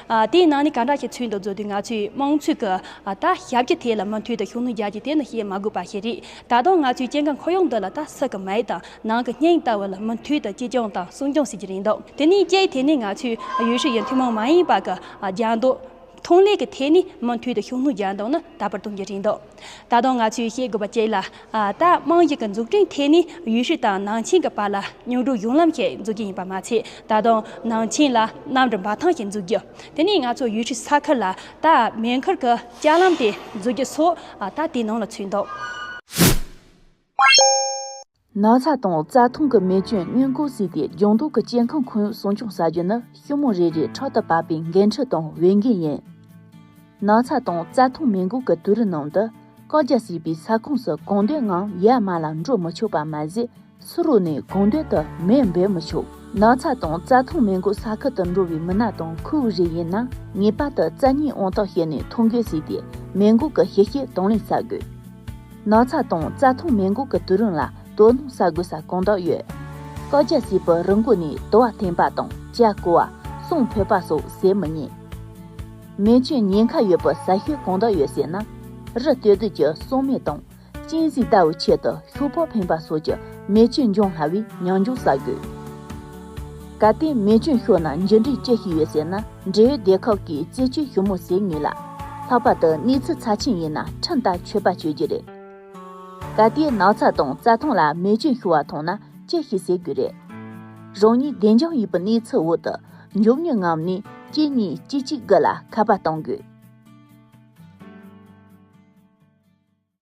ཨ་དེའི་ནང་ནས་ག་འདྲ་ཞིག་ཚུད་འདུག་བཟོ་དུས། ང་ཚོས་དམངས་གཙོའི་གི་ཨ་ད་ཞབས་ཀྱི་ཐད་ལ་མུ་མཐུད་དུ་ཤུགས་སྣོན་རྒྱག་རྒྱུ་དེ་ནི་བཤད་མ་དགོས་པ་ཞིག་རེད། ད་དུང་ང་ཚོའི་སྐྱེ་ཁམས་ཁོར་ཡུག་འདི་ལ་ད་སུ་གི་མེད་དང་ནང་གི་སྙིང་ལྟ་བུ་ལ་མུ་མཐུད་དུ་གཅེས་སྐྱོང་དང་སྲུང་སྐྱོང་བྱེད་རྒྱུ་རེད་འདུག་དེ་ནས་སྤྱིའི་ཐད་ནས་ང་ཚོས་ཡུལ་ཤུལ་ཡི་ཐུན་མོང་མ་ཡིན་པ་གི་ཨ་རྒྱང་སྡོད་ཐོན་ལས་ཀྱི་ཐད་ནས་མུ་མཐུད་དུ་ཤུགས་སྣོན་རྒྱག་འདུག་ན་དར་སྤེལ་གཏོང་རྒྱུ་རེད་འདུག་ད་དུང་ང་ཚོས་བཤད་དགོས་པ་གཅིག་ལ། ཨ་ད་རྨང་གཞི་གི་འཛུགས་སྐྲུན་ཐད་ནས་ཡུལ་ཤུལ་དང་ནང་ཆེན་གྱི་བར་ལ་མཉམ་འགྲོ་གཞུང་ལམ་ཞིག་འཛུགས་རྒྱུ་ཡིན་པ་མ་ཚད། ད་དུང་ནང་ཆེན་ལ་གནམ་གྲུ་འབབ་ཐང་ཞིག་འཛུགས་རྒྱུ། དེ་ནས་ང་ཚོ་ཡུལ་ཤུལ་ས་ཁུལ་ལ་ད་མེ་འཁུར་གྱི་ལྕགས་ལམ་དེ་འཛུགས་རྒྱུ་སོགས་ཨ་ད་དེའི་ནང་ལ་ཚུད་འདུག་ནགས་ཚལ་དང་རྩྭ་ཐང་གི་མེ་སྐྱོན་སྔོན་འགོག་བྱས་ཏེ། ལྗང་མདོག་གི་སྐྱེ་ཁམས་ཁོར་ཡུག་སྲུང་སྐྱོང་བྱ་རྒྱུ་ནི་ཤུལ་མོ་རེ་རེའི་ཕྲག་ཏུ་བབས་པའི་འགན་འཁྲི་དང་འོས་འགན་ཡིན། ནགས་ཚལ་དང་རྩྭ་ཐང་མེ་འགོག་གི་དུས་རིམ་ནང་དུ། བཀག་རྒྱ་བྱས་པའི་ས་ཁོངས་སུ་གང་འདོད་ངང་ཡར་མར་ལ་འགྲོ་མི་ཆོག་པ་མ་ཟད། ཚུར་རོལ་ནས་གང་འདོད་དུ་མེ་འབོད་མི་ཆོག་ནགས་ཚལ་དང་རྩྭ་ཐང་མེ་འགོག་ས་ཁུལ་དུ་འགྲོ་བའི་མི་སྣ་དང་ཁུར་པོ་རེ་ཡིན་ན། ངེས་པར་དུ་རྩྭ་གཉིས་ཨང་རྟགས་བཤད་ནས་ཐོ་འགོད་བྱས་ཏེ། མེ་འགོག་གི་ཞི་བྱེད་དང་ལེན་བྱ་དགོས། ནགས་ཚལ་དང་རྩྭ་ཐང་མེ་འགོག་གི་དུས་རིམ་ལ་དོ་སྣང་བྱ་དགོས་ས་གང་དག་ཡོད། བཀག་རྒྱ་བྱས་པའི་རི་མགོ་ནས་དུ་བ་འཐེན་པ་དང་། ཇ་བསྐོལ་བ། ཟངས་ཕུད་པ་སོགས་བྱེད་མི་ཉན། མེ་སྐྱོན་ཉེན་ཁ་ཡོད་པའི་ས་ཤུལ་གང་དག་ཡོད་ཟེར་ན། རི་སྟོད་རྡོ་གི་ཟངས་མེ་དང་། གཅན་གཟན་ཟླ་བའི་ཆེད་དུ་ཤོག་སྦག་འཕེན་པ་སོགས་ཀྱི་མེ་སྐྱོན་འབྱུང་སླ་བས་མཉམ་འཇོག་བྱ་དགོས། གལ་ཏེ་མེ་སྐྱོན་ཤོར་ན་མཇུག་འབྲས་ཅི་ཞིག་ཡོད་ཟེར་ན། འབྲེལ་ཡོད་སྡེ་ཁག་གིས་རྩད་གཅོད་ཞིབ་མོ་བྱེད་ངེས་ལ། ལྷག་པར་དུ་གནས་ཚུལ་ཚབས་ཆེན་ཡིན་ན་ཁྲིམས་ལྟར་ཆོད་པ་གཅོད་རྒྱུ་རེད། གལ་ཏེ་ནགས་ཚལ་དང་རྩྭ་ཐང་ལ་མེ་སྐྱོན་ཤོར་བ་མཐོང་ན་ཅི་ཞིག་བྱེད་དགོས་རེད། རང་ཉིད་བདེ་འཇགས་ཡིན་པའི་གནས་ཚུལ་འོག་ཏུ་མགྱོགས་མྱུར་ངང་ནས་གཅིག་གཉིས་གཅིག་གཅིག་དགུ་ལ་ཁ་པར་གཏོང་དགོས།